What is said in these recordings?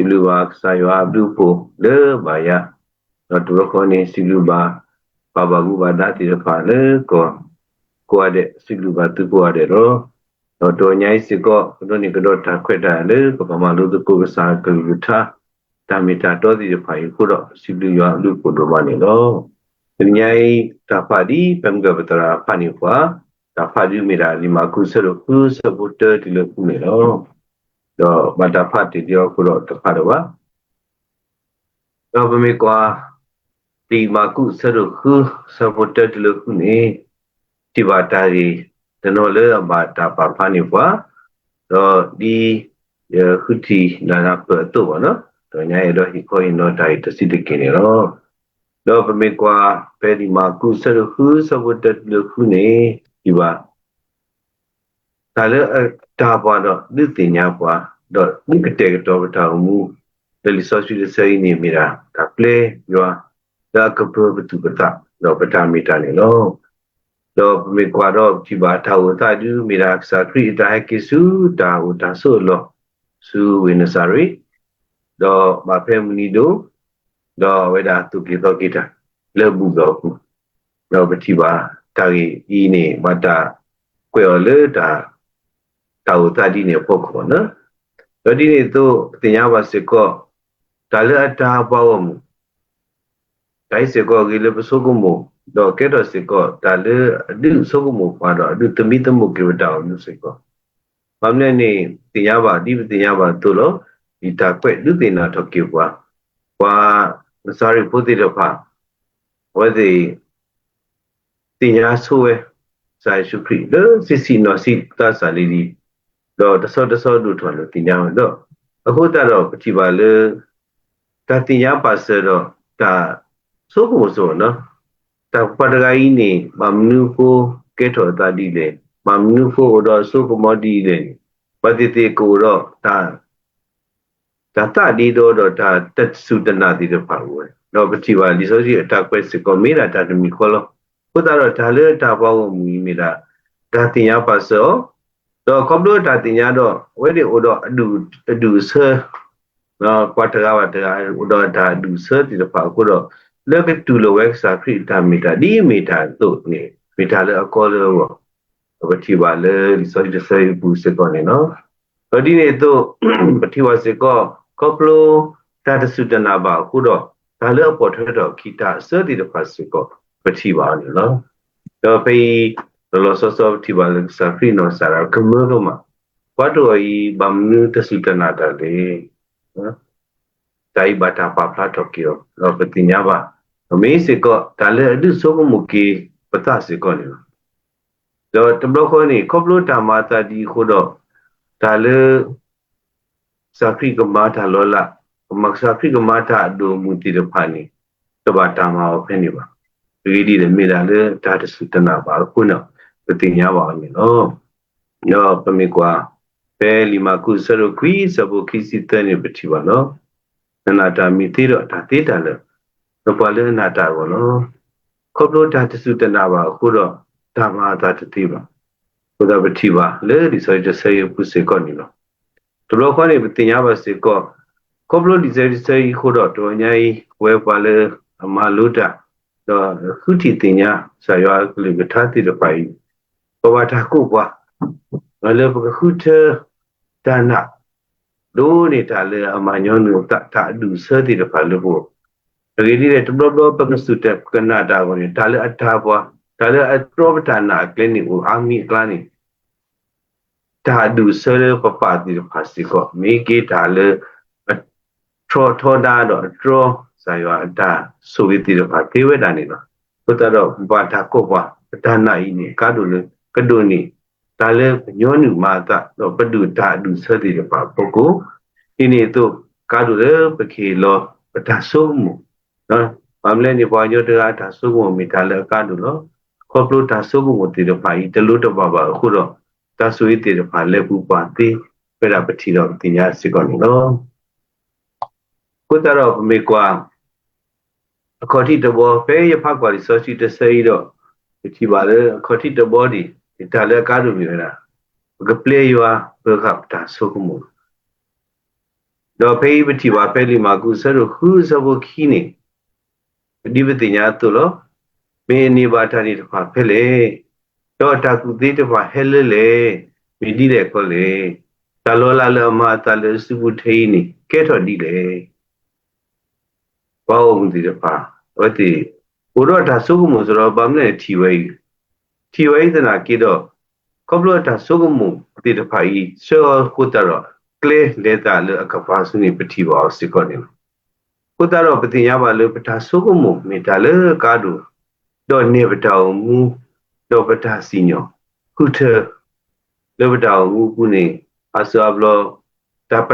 စံးဘျုးဘၣ်ကစၢ်ယွၤအဘျုးအဖှိၣ်လၢဘၣ်ယၤ, ဒီးတဘျီဃီန့ၣ် စံးဘျုးဘၣ် ပှၤဘၣ်မူဘၣ်ဒါသ့ၣ်တဖၣ်လၢကီၢ်ကိးဂၤဒဲး, စံးဘျုးဘၣ်သုကိးဂၤဒဲးလီၤ. ဒီးတဂီၤညါအံၤစ့ၢ်ကီး ပဒိးန့ၢ်ကဒီးတၢ်ခွဲးတၢ်ယာ်လၢပကမၤလိသကိးကစၢ်အကလုၢ်ကထါ တၢ်မ့ၢ်တၢ်တီသ့ၣ်တဖၣ်အံၤအဃိဒီး စံးဘျုးယွၤအဘျုးအဖှိၣ်ဒိၣ်မးန့ၣ်လီၤ. တနံၤညါအံၤ တၢ်ဖးဒ်ဖဲမုၢ်ဂီၤပသရၣ်ဖးန့ၢ်ပှၤ, တၢ်ဖးဒ်မ့ၢ်ဒၣ်လံာ်မၢ်ကူးအဆၢဒိၣ်ဃုဆၢဖိတၢတုၤလၢဃုန့ၣ်လီၤ. ဒီးဘၣ်တၢ်ဖးတ့ၢ်ဒံးအဃိဒီးတဖးဒီးဘၣ် ဒီးပမ့ၢ်ကွၢ် လံာ်မၢ်ကူးအဆၢဒိၣ်ဃု ဆၢဖိတၢတုၤလၢဃုန့ၣ်, ထံၣ်ဘၣ်တၢ်ဂ့ၢ်တနီၤလၢအဘၣ်တၢ်ပာ်ဖျါန့ၢ်ပှၤ, ဒီးဒ်ယဃုထံၣ်နၢ်နၢ်ပၢၢ်အသိးဘၣ်န့ၣ်, ဒီးညါအဲၣ်ဒိးဟ့ၣ်ခီဟ့ၣ်နီၤတၢ်ဂ့ၢ်တဆံးတက့ၢ်န့ၣ်လီၤ. ဒီးပမ့ၢ်ကွၢ်ဖဲလံာ်မၢ်ကူးအဆၢဒိၣ်ဃု ဆၢဖိတၢတုၤလၢဃုန့ၣ်, ထံၣ်ဘၣ် တၢ်လၢအတၢ်ပှၤဒီးဒုးသ့ၣ်ညါပှၤ, ဒီးဒုးကတဲာ်ကတီၤပတၢ်အိၣ်မူ, လၢလံာ်စီဆှံတဆၢအံၤန့ၣ်မ့ၢ်ဒၣ် တၢ်ပျဲယွၤလၢအကပၢၤပသူၣ်ပသး ဒီးပတၢ်မ့ၢ်တၢ်န့ၣ်လီၤ. ဒီးပမ့ၢ်ကွၢ်ဒီးပထံၣ်ဘၣ်တၢ်အိၣ်သးဒုးမ့ၢ်ဒၣ်ကစၢ်ခရံာ်အတၢ်ဟဲက့ၤဆူတၢ်အိၣ်တၢ်ဆိးအလီၢ် ဆူဝ့ၢ်နစၤရ့း, ဒီးဘၣ်ဖဲမုၢ်နံၤဒိၣ်, ဒီးအဝဲဒၣ်သူၣ်က့ၤသီက့ၤတၢ်လၢဘူၣ်လီၢ်ပူၤ, ဒီးပထံၣ်ဘၣ်တၢ်ဂ့ၢ်အံၤန့ၣ် ဘၣ်တၢ်ကွဲးအီၤလၢတၢ် တၢ်အိၣ်သးဒ်န့ၣ်အဖီခိၣ်န့ၣ်, ဒီးဒ်န့ၣ်အသိး ပသ့ၣ်ညါဘၣ်စ့ၢ်ကီး တၢ်လၢအတၢ်ပှၤဂီၢ်မုၢ်, တၢ်အံၤစ့ၢ်ကီးဂ့ၤလၢပဆိကမိၣ်, ဒီးကဲထီၣ်စ့ၢ်ကီးတၢ်လၢအဒုးဆိကမိၣ်ပှၤဒီးအဒုးသမံသမိးက့ၤပတၢ်အိၣ်မူစ့ၢ်ကီး, ဘၣ်မနုၤန့ၣ် ပသ့ၣ်ညါဘၣ် ဒ်ပသ့ၣ်ညါဘၣ်အသိးလီၤ. ဒ်တၢ်ကွဲးဒုးသ့ၣ်နီၣ်ထီၣ်က့ၤပှၤ, ပှၤနစၤရ့းဖိသ့ၣ်တဖၣ် အဝဲသ့ၣ် သ့ၣ်ညါဆိဝဲ ကစၢ်ယ့ၣ်ၡူးခရံာ်လၢဆံးဆံးနီၢ်ဆံးသးစၢ်လံၤလံၤ, ဒီးတဆီတဆီဒိၣ်ထီၣ်လၢသ့ၣ်ညါဝဲဒီး, အဃိသတးဒီးပထံၣ်ဘၣ်လၢ တၢ်သ့ၣ်ညါပာ်စၢၤဒီးတၢ်ဆိကမိၣ်ဆိနီၤ, တၢ်ပှၤတဂၤအံၤန့ၣ် ဘၣ်မနုၤအဃိကဲထီၣ်အသးဒ်လဲၣ်, ဘၣ်မနုၤအဃိအိၣ်ဒီးအစိကမီၤဒ်လဲၣ်န့ၣ်, ဘၣ်သ့ၣ်သ့ၣ်ကအိၣ်ဒီးတၢ် တၢ်သးဒ့ဒီဒီးတၢ်တစူၢ်တနာ်သ့ၣ်တဖၣ်အိၣ်ဝဲ, ဒီးပထံၣ်ဘၣ်လံာ်စီဆှံအတၢ်ကွဲးစ့ၢ်ကီးမ့ၢ်ဒၣ်တၢ်တမံၤဃီလီၤ. အဃိသတးဒီးတၢ်လၢတၢ်ပှၤဂီၢ်မုၢ်အံၤမ့ၢ်ဒၣ် တၢ်သ့ၣ်ညါပာ်စၢၤအီၤ, ဒီးခီဖျိတၢ်သ့ၣ်ညါဒီး အဝဲသ့ၣ်အိၣ်ဒီးအဒူၣ်အဆၢ ပှၤတဂၤဘၣ်တဂၤ အိၣ်ဒီးတၢ်အဒူၣ်အဆၢသ့ၣ်တဖၣ်အဃိဒီး, လၢကတူၢ်လိာ်ဝဲကစၢ်ခရံာ်အတၢ်မ့ၢ်တၢ်ဒ်အမ့ၢ်တၢ်အသိးန့ၣ် မ့ၢ်တၢ်လၢအကီလၢအဂီၢ်, ပထံၣ်ဘၣ်လၢလံာ်စီဆှံတဆၢအံၤအပူၤစ့ၢ်ကီးန့ၣ်လီၤ. ဒီးဒ်န့ၣ်အသိး ပထံၣ်ဘၣ်စ့ၢ်ကီး ခီဖျိတၢ်တစူၢ်တနာ်ဘၣ်အဃိဒီး တၢ်လၢအပိာ်ထွဲထီၣ်အခံတၢ်အဆၢသ့ၣ်တဖၣ်စ့ၢ်ကီး ပထံၣ်ဘၣ်အီၤန့ၣ်လီၤ. ဒီးဖဲအံၤ လီၤလီၤဆီဆီပထံၣ်ဘၣ်လၢကစၢ်ခရံာ်နီၢ်ကစၢ်ဒၣ်ကမၢကမၣ်, ပှၤတဂၤအံၤ ဘၣ်မနုၤတစူၢ်တနာ်တၢ်လဲၣ် တၢ်အံၤဘၣ်တၢ်ပာ်ဖျါထီၣ်က့ၤအီၤ ဒီးပသ့ၣ်ညါဘၣ်, မ့ၢ်စ့ၢ်ကီး တၢ်လၢအဒုးဆိကမိၣ်က့ၤပသးစ့ၢ်ကီးန့ၣ်လီၤ. ဒီးတဘျီဃီန့ၣ် ခီဖျိတၢ်မၤအသးဒ်အဃိဒီး, တၢ်လၢ ကစၢ်ခရံာ်ကမၤတၢ်လီၤလး, ကမၤကစၢ်ခရံာ်ကမၤတၢ်အဒိၣ်အမုၢ်သ့ၣ်တဖၣ်န့ၣ် တဘၣ်တၢ်မၤအီၤဖဲန့ၣ်ဘၣ်. အဂ့ၢ်ဒ်လဲၣ် မ့ၢ်ဒၣ်လၢတၢ်တစူၢ်တနာ်ဘၣ်အဃိန့ၣ် ပသ့ၣ်ညါဘၣ်အီၤန့ၣ်လီၤ. ဒီးပမ့ၢ်ကွၢ် ဖဲလံာ်မၢ်ကူးအဆၢဒိၣ်ခွံ အဆၢဖိခံဆံသၢန့ၣ် ပထံၣ်ဘၣ်လီၤ. နနာ်တၢ်မ့ၢ်သ့ဒီး တၢ်သ့တၢ်လၢာ်, နပှၤလၢအနာ်တၢ်အဂီၢ်လီၤ. ခီဖျိတၢ်တစူၢ်တနာ်ဘၣ်အဃိဒီး တၢ်မၤအသးတသ့ဘၣ်. အဃိသတးပထံၣ်ဘၣ်လၢလံာ်စီဆှံတဆၢအံၤအပူၤစ့ၢ်ကီးန့ၣ်လီၤ. တဘျီဃီန့ၣ် ပသ့ၣ်ညါဘၣ်စ့ၢ်ကီး, ခီဖျိလံာ်စီဆှံတဆၢအံၤအဃိဒီး တဂီၤညါအံၤ ပဝဲပှၤလၢအမၤလိတၢ် ဒီးဃုထံၣ်သ့ၣ်ညါ ကစၢ်ယွၤအကလုၢ်ကထါသ့ၣ်တဖၣ်အံၤ, ပဘၣ်တၢ်ကိးပှၤ လၢပကဃုထၢတၢ်နာ် ဒိးန့ၢ်တၢ်လၢအမၤညီနုၢ်အသး တၢ်အဒူၣ်အဆၢသ့ၣ်တဖၣ်လၢပဂီၢ်, အဂ့ၢ်ဒ်လဲၣ် တဘျီဘျီပကစူၢ်တနာ်တၢ်အဂီၢ်န့ၣ် တၢ်လၢအတၢ်ပှၤ တၢ်လၢအတြီပတၢ်နာ်အကျဲန့ၣ် အိၣ်အါမံၤအကျါန့ၣ် တၢ်အဒူၣ်အဆၢလၢပပာ်သ့ၣ်တဖၣ်စ့ၢ်ကီး မ့ၢ်က့ၤတၢ်လၢ အထီဒါဒီးအတြီ ကစၢ်ယွၤအတၢ်ဆိၣ်ဂ့ၤသ့ၣ်တဖၣ်သ့ဝဲဒၣ်န့ၣ်လီၤ. အဃိသတးဒီး ပဘၣ်တၢ်ကိးပှၤ ပတၢ်နာ်အံၤန့ၣ် ကါဒိၣ်လၢ ကဒိးန့ၢ် တၢ်လၢပညီနုၢ်မၤအသး ဒီးပဒူၣ်တၢ်အဒူၣ်အဆၢသ့ၣ်တဖၣ်အဖီခိၣ်, ဒ်န့ၣ်အသိး ကါဒိၣ်လၢပကဟ့ၣ်လီၤပတၢ်ဆိကမိၣ် ဘၣ်မနုၤလဲၣ်န့ၣ် ပှၤကညီတဂၤအတၢ်ဆိကမိၣ်မ့ၢ်တၢ်လၢအကါဒိၣ်လီၤ. ခီဖျိတၢ်ဆိကမိၣ်သ့ၣ်တဖၣ်အံၤ တလိၣ်တဘၣ်ဘၣ်အဃိဒီး တၢ်ဆိၣ်ဂ့ၤသ့ၣ်တဖၣ်လဲၤပူၤပှၤသ့ဝဲဒၣ်ပထံၣ်ဒီးပသ့ၣ်ညါစ့ၢ်ကီးန့ၣ်လီၤ. အဃိသတးဒီးပမ့ၢ်ကွၢ် အခီၣ်ထံးတဘီ ဖဲယဖးကွၢ်လံာ်စီဆှံတဆၢအံၤဒီး ပထံၣ်ဘၣ်လၢအခီၣ်ထံးတဘီန့ၣ် တၢ်လၢအကါဒိၣ်မ့ၢ်ဝဲဒၣ် ပကပျဲယွၤပှဲၤဃာ်ပတၢ်ဆိကမိၣ်လီၤ. ဒီးဖဲအံၤပထံၣ်ဘၣ်ဖဲလံာ်မၢ်ကူးအဆၢဒိၣ်ဃုအဆၢဖိခံန့ၣ်, ဒ်ပသ့ၣ်ညါအသိးလီၤ. မ့ၢ်အန့ၢ်ဘၣ်တၢ်န့ၣ်တဖၣ်ဖဲလဲၣ်, ဒီးအတၢ်ကူၣ်သ့တဖၣ်ဟဲလၢလဲၣ်, မ့ၢ်ဒ်လဲၣ်ခီလဲၣ်, တၢ်လီၤလးလၢအမၤအသးလၢအစုပူၤထဲအံၤန့ၣ် ကဲထီၣ်ဒ်လဲၣ်. ပှၤဂီၢ်မုၢ်သ့ၣ်တဖၣ် အဝဲသ့ၣ် အိၣ်ဒီးတၢ်ဆိကမိၣ်စ့ၢ်ကီး ဘၣ်မနုၤလဲၣ်ထံၣ်ဝဲအံၤ, ထံၣ်ဝဲအံၤသနာ်က့ဒီး ခီဖျိအတၢ်ဆိကမိၣ်သ့ၣ်တဖၣ်အံၤ ဆှၢအီၤအဃိသတးဒီး ကျဲလဲၤသးလၢအကပၤဆူန့ၣ် ပထံၣ်ဘၣ်အီၤစ့ၢ်ကီးန့ၣ်လီၤ. အဃိသတးဒီးပသ့ၣ်ညါဘၣ်လၢပတၢ်ဆိကမိၣ်မ့ၢ်တၢ်လၢအကါဒိၣ်, ဒီးနဲၣ်ပတၢ်အိၣ်မူ, ဒီးပတၢ်စံၣ်ညီၣ် ဃုထၢ လၢပတၢ်အိၣ်မူအပူၤန့ၣ် အါစုအါဘျီ တၢ်ပ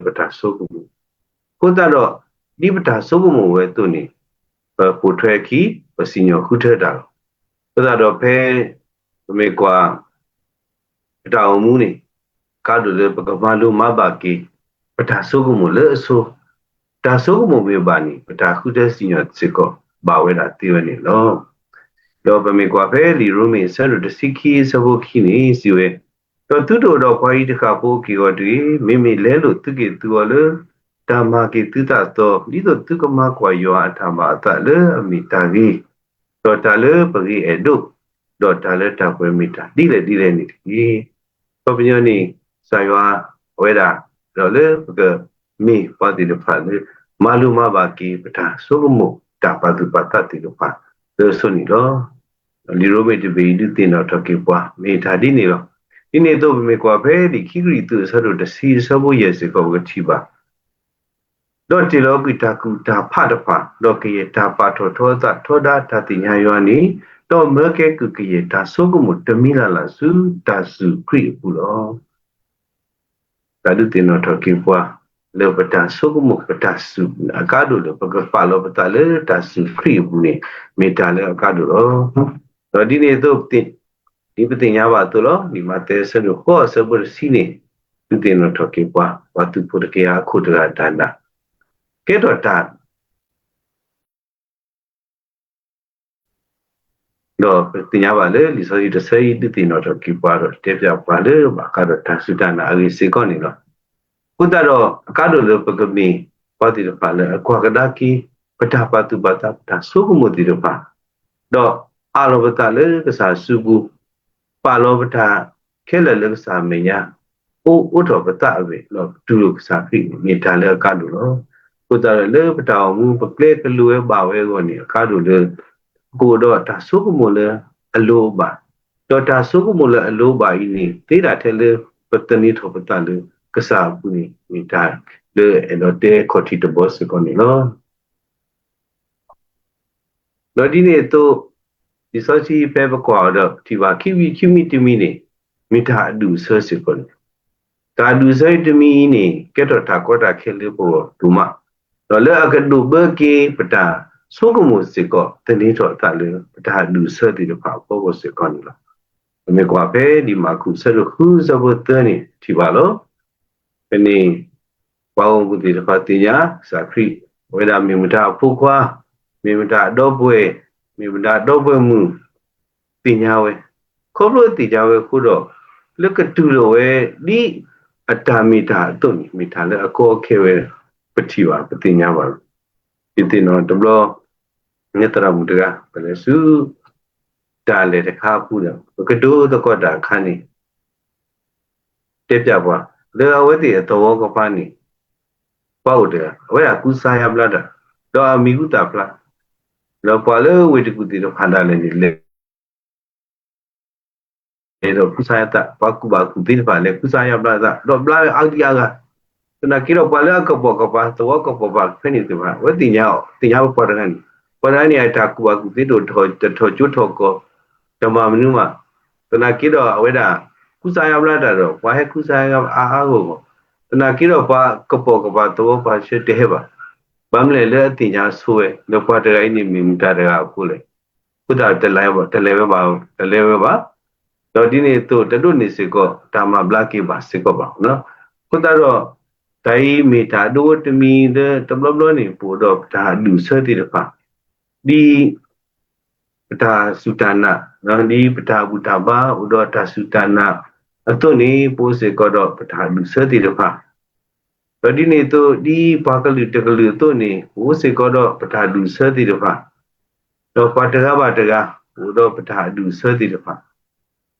ပတၢ်ဆိကမိၣ်, အဃိသတးဒီး ဒ်ပတၢ်ဆိကမိၣ်ဝဲအသိးန့ၣ် ပပိာ်ထွဲအခံ ပစံၣ်ညီၣ်ဃုထၢတၢ်လီၤ. အဃိသတးဒီးဖဲ ပမ့ၢ်ကွၢ် ပတၢ်အိၣ်မူန့ၣ် ကါဒိၣ်လၢပကမၤလိမၤဘၣ်က့ၤ ပတၢ်ဆိကမိၣ်လၢအဆိ, တၢ်ဆိကမိၣ်မ့ၢ်ဘၣ်န့ၣ် ပတၢ်ဃုထၢစံၣ်ညီၣ်စ့ၢ်ကီး ဘၣ်ဝဲဒၣ်သ့ဝဲန့ၣ်လီၤ. ဒီးပမ့ၢ်ကွၢ်ဖဲလံာ်ရိမ့ၤအဆၢဒိၣ်တဆံခံအဆၢဖိခံန့ၣ် စံးဝဲ, ဒီးသုတအိၣ်ဒီးပှၤအံၤတဃၣ်ဖိအက့ၢ်အဂီၤတဂ့ၤ, မ့မ့ၢ်လဲလိာ်သုက့ၢ်သုဂီၤလၢ တၢ်မၤက့ၤသုသးသီ, ဒ်သိးသုကမၤကွၢ်ယွၤအတၢ်ဘၣ်အသးလၢအမ့ၢ်တၢ်ဂ့ၤ, ဒီးတၢ်လၢပဂ့ၤအဲၣ်ဒိး, ဒီးတၢ်လၢတၢ်ပှဲၤမ့ၢ်တၢ်ဒ်လဲၣ်ဒ်လဲၣ်န့ၣ်တက့ၢ်. အခီပညီန့ၣ် ကစၢ်ယွၤအဝဲဒၣ် ဒီးလၢပကမ့ၢ်ပှၤသ့ၣ်တဖၣ်လၢ မၤလိမၤဘၣ်က့ၤ ပတၢ်ဆိကမိၣ်တၢ်ပာ်သူၣ်ပာ်သးသ့ၣ်တဖၣ် လၢအဆိန့ၣ်လီၤ. လံာ်ရိမ့ၤတဘ့ၣ်အံၤ ဒုးသ့ၣ်နီၣ်ထီၣ်က့ၤပှၤ မ့ၢ်တၢ်ဒ်န့ၣ်လီၤ. ဒ်န့ၣ်အသိး ပမ့ၢ်ကွၢ်ဖဲလံာ်ခံကရံၣ်သူးအဆၢဒိၣ်တဆံအဆၢဖိယဲၢ်စ့ၢ်ကီး ပကထံၣ်ဘၣ် ဒီးတ့ၢ်လီၤကွံာ်တၢ်ကူၣ်တၢ်ဖးတဖၣ်, ဒီးကယဲၢ်တၢ်ပာ်ထီၣ်ထီအသးထီဒါတၢ်သ့ၣ်ညါယွၤန့ၣ်, ဒီးမၢကဲကုၢ်ကယဲၢ်တၢ်ဆိကမိၣ်တမံၤလၢ်လၢ်ဆူတၢ်စူၢ်ခရံာ်အပူၤလီၤ. တၢ်ဒုးသ့ၣ်နီၣ်ထီၣ်က့ၤပှၤ လၢပတၢ်ဆိကမိၣ်ပတၢ်စူၢ်အကါဒိၣ်လၢ ပကပာ်လီၤပသးလၢတၢ်စူၢ်ခရံာ်အပူၤန့ၣ် မ့ၢ်တၢ်လၢအကါဒိၣ်လီၤ. ဒီးဒ်န့ၣ်အသိး ဒ်ပသ့ၣ်ညါဘၣ်အသိးလီၤ. လံာ်မးသဲအဆၢဒိၣ်ဃိးအဆၢဖိတဆံန့ၣ် ဒုးသ့ၣ်နီၣ်ထီၣ်က့ၤပှၤ ပှၤသုးဖိတကယၤအခိၣ်တဂၤတၢ်နာ် ကဲထီၣ်တၢ် ဒီးပသ့ၣ်ညါဘၣ်လၢလံာ်စီဆှံတဆၢအံၤ ဒုးသ့ၣ်နီၣ်ထီၣ်က့ၤပှၤဒီး တဲဖျါပှၤလၢဘၣ်ဃးဒီးတၢ်စူၢ်တၢ်နာ်အဂ့ၢ်စ့ၢ်ကီးန့ၣ်လီၤ. အဃိသတးဒီး အကါဒိၣ်လၢပကမ့ၢ်ပှၤသ့ၣ်တဖၣ်လၢအကွၢ်ကဒါက့ၤ ပတၢ်ပာ်သူၣ်ပာ်သး ပတၢ်ဆိကမိၣ်သ့ၣ်တဖၣ်, ဒီးအးလီၤပသးလၢကစၢ်စုပူၤ, ပာ်လီၤပတၢ်ခဲလၢာ်လၢကစၢ်အမဲာ်ညါ, အိၣ်အိးထီၣ်ပသးအဂ့ၢ် ဒီးပတူၢ်လိာ်ကစၢ်ခရံာ်န့ၣ် မ့ၢ်တၢ်လၢအကါဒိၣ်လီၤ. အဃိသတးဒီး လၢပတၢ်အိၣ်မူပကျဲကလိၤဝဲဘၣ်ဝဲအဂီၢ်န့ၣ် အကါဒိၣ်လၢ ပကအိၣ်ဒီးတၢ်ဆိကမိၣ်လၢအလိၤအဘၣ်, ဒီးတၢ်ဆိကမိၣ်လၢအလိၤအဘၣ်အံၤန့ၣ် သ့ဒၣ်ထဲလၢပသန့ၤထီၣ်ပသးလၢကစၢ်အပူၤန့ၣ် မ့ၢ်တၢ်လၢအဲၣ်ဒိးတဲခီၣ်ထံးတဘီစ့ၢ်ကီးန့ၣ်လီၤ. ဒီးဒ်န့ၣ်အသိး လံာ်စီဆှံဖဲပကွၢ်အီၤဒီး ပထံၣ်ဘၣ်ခံမံၤခံမံၤတမံၤန့ၣ် မ့ၢ်တၢ်အဒူၣ်အဆၢစ့ၢ်ကီးန့ၣ်, တၢ်အဒူၣ်အဆၢတမံၤအံၤန့ၣ် ကဲထီၣ်တၢ်ကီတၢ်ခဲလၢပဂီၢ်ဒိၣ်မး, ဒီးလၢအကဒိးဘၢက့ၤပတၢ်ဆိကမိၣ်စ့ၢ်ကီး သန့ၤထီၣ်အသးလၢပတၢ်အဒူၣ်အဆၢသ့ၣ်တဖၣ်အဖီခိၣ်စ့ၢ်ကီးန့ၣ်လီၤ. ပမ့ၢ်ကွၢ်ဖဲလံာ်မၢ်ကူးအဆၢဒိၣ်ဃုအဆၢဖိသၢန့ၣ် ထံၣ်ဘၣ်လီၤ. ဖဲန့ၣ် ပှၤဂီၢ်မုၢ်သ့ၣ်တဖၣ်သ့ၣ်ညါ ကစၢ်ခရံာ် အဝဲဒၣ်မ့ၢ်မတၤအဖိခွါ, မ့ၢ်မတၤအဒီပုၢ်ဝဲၢ်, မ့ၢ်မတၤအဒီပုၢ်ဝဲၢ်မုၣ် သ့ၣ်ညါဝဲ, ခီဖျိသ့ၣ်ညါဝဲအဃိဒီး လၢကတူၢ်လိာ်ဝဲဒ်အတၢ်မ့ၢ်တၢ်အသိးန့ၣ် မ့ၢ်တၢ်လၢအကီအခဲဝဲ ပထံၣ်ဘၣ် ပသ့ၣ်ညါဘၣ်လီၤ. ယသ့ၣ်နီၣ်တဘျီ နဲသရၣ်မုၣ်တဂၤ ပလဲၤဆူ တၢ်လဲၤတခါအပူၤဒီး ပကဒိသကိးတၢ်အခါန့ၣ် တဲပၠးပှၤ လၢအဝဲသ့ၣ်အသဝီကပၤန့ၣ် ပှၤအိၣ်တဂၤ အဝဲဒၣ်ကူစါယါဘျါတၢ် ဒီးအမံၤဟူသၣ်ဖျါ ဒီးပှၤလၢဝ့ၢ်တကူၣ်သ့ၣ်တဖၣ်ဒၣ်လဲာ်န့ၣ် လဲၤ ဒီးကူစါယါသး ပှၤကူၣ်ဘၣ်ကူၣ်သ့တဖၣ်လဲၤကူစါယါဘျါသး ဒီးဘျါဝဲအါဂံၢ်အါဂၤ, သနာ်က့ဒီးပှၤလၢအကပိာ်ကပၤ သဝီကပိာ်ကပၤဖဲန့ၣ်သ့ၣ်တဖၣ် အဝဲသ့ၣ်ညါအီၤ သ့ၣ်ညါဝဲပှၤတဂၤန့ၣ်, ပှၤတဂၤန့ၣ် အတၢ်ကူၣ်ဘၣ်ကူၣ်သ့တအိၣ် တထီၣ်ကၠိထီၣ်ကီၢ် တမၤမနုၤမး, သနာ်က့ဒီးအဝဲဒၣ် ကူစါယါဘျါတၢ်ဒီး ပှၤဟဲကူစါယါအါအါဂီၢ်ဂီၢ်, သနာ်က့ဒီးပှၤကပိာ်ကပၤသဝီပှၤဆှၢတဟဲဘၣ်, ဘၣ်မနုၤလဲၣ်လၢအသ့ၣ်ညါဆိဝဲ လၢပှၤတဂၤအံၤန့ၣ်မ့ၢ်မတၤတဂၤအဃိလဲၣ် အဃိသတး တလဲၤဝဲဘၣ်, တလဲၤဝဲဘၣ်, ဒီးဒ်န့ၣ်အသိး တဒိးန့ၢ်စ့ၢ်ကီး တၢ်မၤဘျါက့ၤဘၣ်စ့ၢ်ကီးဘၣ်. အဃိသတးဒီး တၢ်အံၤမ့ၢ်တၢ်ဒိတမံၤလၢတဘျီဘျီန့ၣ် ပအိၣ်ဒီးပတၢ်အဒူၣ်အဆၢသ့ၣ်တဖၣ် ဒ် ပတၢ်စူၢ်တၢ်နာ်, ဒ်ပတၢ်ဘူၣ်တၢ်ဘါ အိၣ်ဒီးတၢ်စူၢ်တၢ်နာ်, အသိးန့ၣ် ပအိၣ်စ့ၢ်ကီးဒီးပတၢ်အဒူၣ်အဆၢသ့ၣ်တဖၣ်, ဒီးဒ်န့ၣ်အသိး ဒ်ပှၤကလုာ်တကလုာ်အသိးန့ၣ် ပအိၣ်စ့ၢ်ကီးဒီးပတၢ်အဒူၣ်အဆၢသ့ၣ်တဖၣ်, ဒီးပှၤတဂၤဘၣ်တဂၤ အိၣ်ဒီးပတၢ်အဒူၣ်အဆၢသ့ၣ်တဖၣ်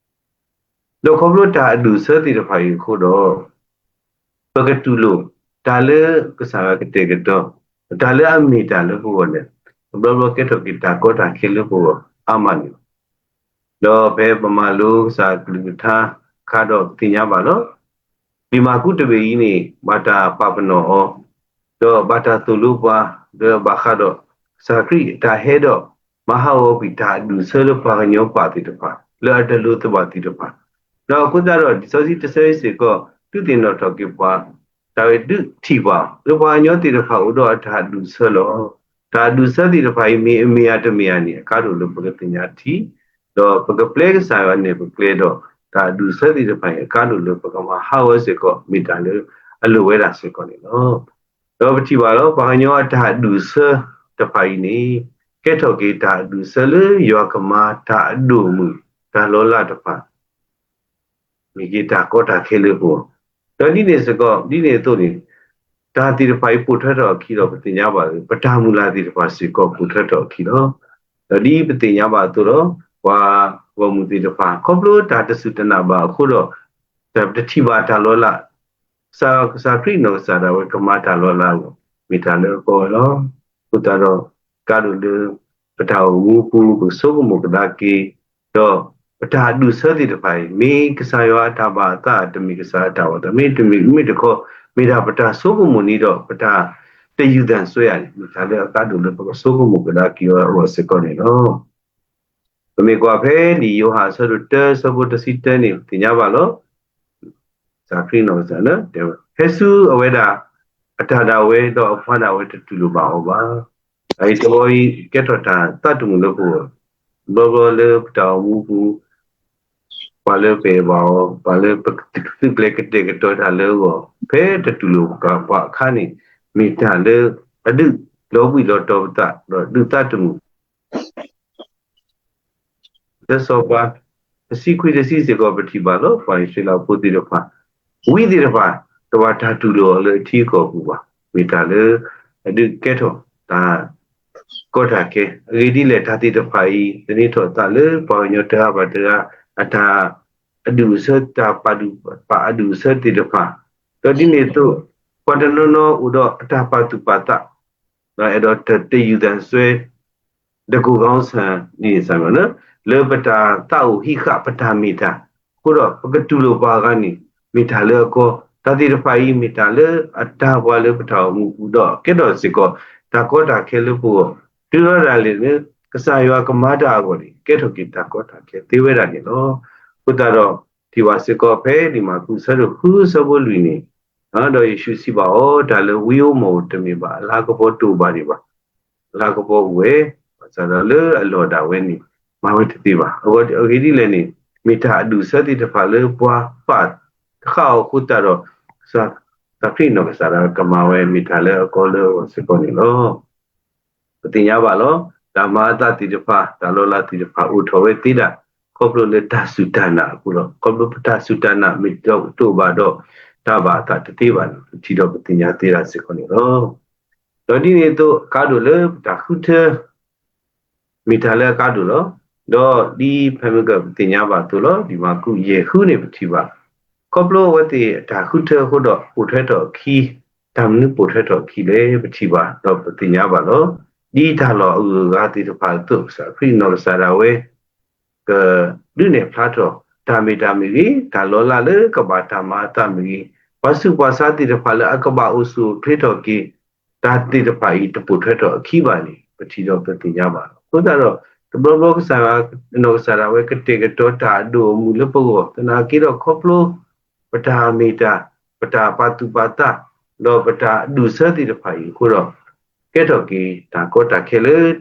ဒီးခီဖျိတၢ်အဒူၣ်အဆၢသ့ၣ်တဖၣ်အံၤအဃိဒီး ပကတူၢ်လိာ်တၢ်လၢကစၢ်ယွၤကတဲာ်ကတီၤ, တၢ်လၢအမ့ၢ်တၢ်လၢပဂီၢ်န့ၣ် တဘျီဘျီကဲထီၣ်က့ၤတၢ်ကီတၢ်ခဲလၢပဂီၢ်အါမးန့ၣ်လီၤ. ဒီးဖဲပမၤလိကစၢ်အကလုၢ်ကထါအခါဒီးပသ့ၣ်ညါဘၣ်လီၤ. လံာ်မၢ်ကူးတဘ့ၣ်အံၤန့ၣ် ဘၣ်တၢ်ပာ်ပနီၣ်အီၤ, ဒီးဘၣ်တၢ်သိၣ်လိပှၤ, ဒီးဘၣ်ဃးဒီး ကစၢ်ခရံာ်တၢ်ဟဲဒီးမၤဟးဂီၤကွံာ်တၢ်အဒူၣ်အဆၢလၢပှၤကညီပၢ်သ့ၣ်တဖၣ် လၢအတလိၤသဘၣ်သ့ၣ်တဖၣ်, ဒီးအဃိသတးဒီး လံာ်စီဆှံတဆၢအံၤစ့ၢ်ကီး ဒုးသ့ၣ်နီၣ်ထီၣ်က့ၤပှၤ တၢ်ဝဲဒုးထံၣ်ဘၣ် လၢပှၤကညီသ့ၣ်တဖၣ်အိၣ်ဒီးအတၢ်အဒူၣ်အဆၢလီၤ. တၢ်အဒူၣ်အဆၢသ့ၣ်တဖၣ်အံၤ မ့ၢ်အမ့ၢ်ဧါတမ့ၢ်ဧါန့ၣ် အကါဒိၣ်လၢပကသ့ၣ်ညါထံ ဒီးပကပျဲကစၢ်ယွၤန့ၣ်ပကျဲဒီး တၢ်အဒူၣ်အဆၢသ့ၣ်တဖၣ်အံၤ အကါဒိၣ်လၢပကမၤဟးဂီၤစ့ၢ်ကီး မ့ၢ်တၢ်လၢအလိၣ်ဝဲဒၣ်စ့ၢ်ကီးန့ၣ်လီၤ. ဒီးပထံၣ်ဘၣ်လီၤ ပှၤကညီအတၢ်အဒူၣ်အဆၢတဖၣ်အံၤန့ၣ် ကဲထီၣ်က့ၤတၢ်အဒူၣ်အဆၢလၢယွၤကမၤတၢ်အဒိၣ်အမုၢ် တၢ်လီၤလးတဖၣ် မ့ၢ်က့ၤတၢ်ကီတၢ်ခဲလၢပဂီၢ်, ဒီးဒ်န့ၣ်စ့ၢ်ကီး ဒ်န့ၣ်အသိးန့ၣ် တၢ်သ့ၣ်တဖၣ်အံၤပိာ်ထွဲထီၣ်အခံဒီး ပသ့ၣ်ညါဘၣ်လၢ ပတၢ်မုၢ်လၢ်သ့ၣ်တဖၣ်စ့ၢ်ကီးပိာ်ထွဲထီၣ်အခံလီၤ. ဒီးဒ်ပသ့ၣ်ညါဘၣ်အသိးဒီး ပှၤဂီၢ်မုၢ်သ့ၣ်တဖၣ် ခီဖျိတၢ်တစူၢ်တနာ်ဘၣ်အဃိဒီး တၢ်ပတထံၣ်ဘၣ်တၢ်လီၤလး ကစၢ် ကစၢ်ခရံာ်နီၢ်ကစၢ်ဒၣ်ဝဲကမၤတၢ်လီၤလးအဂီၢ် မ့ၢ်တၢ်လၢအကီဝဲလီၤ. အဃိသတးဒီး ကါဒိၣ်လၢ ပတၢ်အိၣ်မူပူၤ ပကဆိကမိၣ်ကဒါက့ၤ ဒီးပတၢ်အဒူၣ်အဆၢသ့ၣ်တဖၣ်အံၤ မ့ၢ်ကစၢ်ယွၤအတၢ်ဘၣ်အသး တမ့ၢ်ကစၢ်အတၢ်ဘၣ်အသး မ့တမ့ၢ် မ့ၢ်တခီ မ့ၢ်ဒၣ်ပတၢ်ဆိကမိၣ်န့ၣ်ဒီး ပတၢ်တယူၢ်သးစွဲဧါန့ၣ် မ့ၢ်တၢ်လၢအကါဒိၣ်လၢပကဆိကမိၣ်ကဒါက့ၤအီၤအဂီၢ်စ့ၢ်ကီးန့ၣ်လီၤ. ပမ့ၢ်ကွၢ်ဖဲလံာ်ယိၤဟၣ်အဆၢဒိၣ်တၢ အဆၢဖိတဆံတၢန့ၣ် ပသ့ၣ်ညါဘၣ်လီၤ. ကစၢ်ခရံာ်နီၢ်ကစၢ်လၢ တဲဝဲ ဟဲဆူအဝဲဒၣ် အတၢ်ဒၣ်ဝဲ ဒီးအပှၤဒၣ်ဝဲတတူၢ်လိာ်ဘၣ်အီၤဘၣ်. တၢ်အံၤတဘီအံၤ ကဲထီၣ်တၢ်သးတမုာ်လၢပဂီၢ်, ဘျီဘျီလၢပတၢ်အိၣ်မူပူၤ ပှၤလၢပအဲၣ်ဘၣ်အီၤ ပှၤလၢပသုးကျဲၤကတဲာ်ကတီၤတၢ်လၢအဂီၢ် ဖဲတတူၢ်လိာ်ပှၤအခါန့ၣ် မ့ၢ်တၢ်လၢအဒုးလီၤဘှံးလီၤတီၤပသး ဒီးဒုးသးတမုာ် လၢစီၤပၤ တဆံခွံတဆံစ့ၢ်ကီး ပထံၣ်ဘၣ်လီၤ. ပှၤအံၣ်စရ့လးဖိသ့ၣ်တဖၣ် ဝံသ့ၣ်တဖၣ် တဘၣ်တၢ်တူၢ်လိာ်အီၤလၢအထံအကီၢ်ပူၤဘၣ်. မ့ၢ်တၢ်လၢ အဒုးကဲထီၣ်တၢ်ကီတၢ်ခဲ အဂ့ၢ်ဒ်လဲၣ် တၢ်သ့ၣ်တဖၣ်အံၤ သန့ၤထီၣ်အသးလၢပှၤကညီတဂၤဘၣ်တဂၤ အတၢ်အဒူၣ်အဆၢ တၢ်ပာ်ဒူၣ်ပာ်အဒူၣ်အဆၢသ့ၣ်တဖၣ်, ဒီးဒ်န့ၣ်အသိး ပှၤတနီၤနီၤအိၣ်ဒီးအတၢ်ပာ်သူၣ်ပာ်သး ဒီးအဲၣ်ဒိးတယူၢ်သးစွဲ တကိၢ်ကီစၢ်န့ၣ် လၢပတၢ်သးအိၣ်ဟံးဃာ်ပတၢ်မ့ၢ်တၢ်, အဃိဒီးပကတူၢ်လိာ်ပှၤဂၤန့ၣ် မ့ၢ်တၢ်လၢအကီ, တၢ်သ့ၣ်တဖၣ်အံၤ မ့ၢ်တၢ်လၢအတၢ်ပှၤလၢပတၢ်အိၣ်မူပူၤဒီး ကဲထီၣ်စ့ၢ်ကီး တၢ်ကီတၢ်ခဲလၢပဂီၢ်, တုၤလီၤဒၣ်လဲာ်လၢ ကစၢ်ယွၤကမၤတၢ်အဂီၢ်န့ၣ် ကဲထီၣ်က့ၤတၢ်ကီတၢ်ခဲသ့ဝဲဒၣ်န့ၣ်လီၤ. အဃိသတးဒီး ထံၣ်ဘၣ်စ့ၢ်ကီးဖဲလံာ်မၢ်ကူးအဆၢဒိၣ်ဃုအဆၢဖိလွံၢ်န့ၣ်, ဒီးယ့ၣ်ၡူးစံးဘၣ်အီၤ, တၢ်လၢဝံဧိၤမီၢ်ဧိၤတမ့ၢ်ဘၣ်, အလၤကပီၤတအိၣ်ဘၣ်ဒံးဘၣ်. အလၤကပီၤအိၣ်ဝဲ, ဘၣ်ဆၣ်ဒီးလၢအလီၢ်ဒၣ်ဝဲန့ၣ် မၤဝဲတသ့ဘၣ်. အဂ့ၢ်ဒ်လဲၣ်န့ၣ် မ့ၢ်တၢ်အဒူၣ်အဆၢသ့ၣ်တဖၣ်လၢပှၤပာ်ဃာ်အီၤအဃိသတးဒီး ကစၢ်ခရံာ်နီၢ်ကစၢ်ဒၣ်ဝဲကမၤဝဲ မ့ၢ်တၢ်လၢအကီလၢအဂီၢ်စ့ၢ်ကီးန့ၣ်လီၤ. ပသ့ၣ်ညါဘၣ်လီၤ. တၢ်မၤအသးသ့ၣ်တဖၣ် တၢ်လီၤလးသ့ၣ်တဖၣ် အိၣ်ထီၣ်ဝဲသ့ဒၣ် ခီဖျိလၢတၢ်စူၢ်တၢ်နာ်အဃိလီၤ. ခီဖျိပတၢ်စူၢ်တၢ်နာ်မ့ၢ်တအိၣ်ဘၣ်ဒီး တၢ်ဘၣ်အသးတသ့ဘၣ်န့ၣ် ပထံၣ်ဒီးပသ့ၣ်ညါသ့ဒၣ်စ့ၢ်ကီးန့ၣ်လီၤ. ဒီးဒ်န့ၣ်အသိး အကါဒိၣ်လၢပတၢ်ဃုထၢ မ့ၢ်တၢ်လၢအကါဒိၣ်လီၤ. ဒီးဒ်ဖဲမ့ၢ်ကပသ့ၣ်ညါဘၣ်အသိးလီၤ. ဒ်မၢ်ကူးယဲၢ်ဃုန့ၣ် ပထံၣ်ဘၣ် ခီဖျိအဝဲသ့ၣ်အတၢ်ဃုထၢအဃိဒီး ပိာ်ထွဲထီၣ်အခံ, တၢ်မနုၤပိာ်ထွဲထီၣ်အခံလဲၣ် ပထံၣ်ဘၣ် ဒီးပသ့ၣ်ညါဘၣ်လီၤ. ဒ်တၢ်လီၢ်အဂုၤအဂၤသ့ၣ်တဖၣ်အသိး ကစၢ်ခရံာ်နီၢ်ကစၢ်ဒၣ်ဝဲ ကဒုးနဲၣ်ဖျါထီၣ် တၢ်မ့ၢ်တၢ်မ့ၢ်ဂ့ၤ, တၢ်လီၤလးလၢကဘၣ်တၢ်မၤအသးမ့ၢ်ဂ့ၤ, ပှၤဆူးပှၤဆါသ့ၣ်တဖၣ်လၢအကဘၣ်အိၣ်ဆူၣ်အိၣ်ချ့ထီၣ်က့ၤ တၢ်သ့ၣ်တဖၣ်အံၤ တပိာ်ထွဲထီၣ်အခံဘၣ်န့ၣ် ပထံၣ်ဒီးပသ့ၣ်ညါဘၣ်လီၤ. အဃိသတးဒီး တဘျီဘျီကစၢ်ယွၤ နီၢ်ကစၢ်ဒၣ်ဝဲကတဲာ်ကတီၤတၢ်အဒိၣ်အမုၢ်လၢပဂီၢ် သနာ်က့ဒီးခီဖျိ ပတၢ်မ့ၢ်တၢ်, ပတၢ်ပာ်သူၣ်ပာ်သး, ဒီးပတၢ်အဒူၣ်အဆၢသ့ၣ်တဖၣ်အံၤအဃိဒီး ကဲထီၣ်က့ၤတၢ်ကီတၢ်ခဲလၢ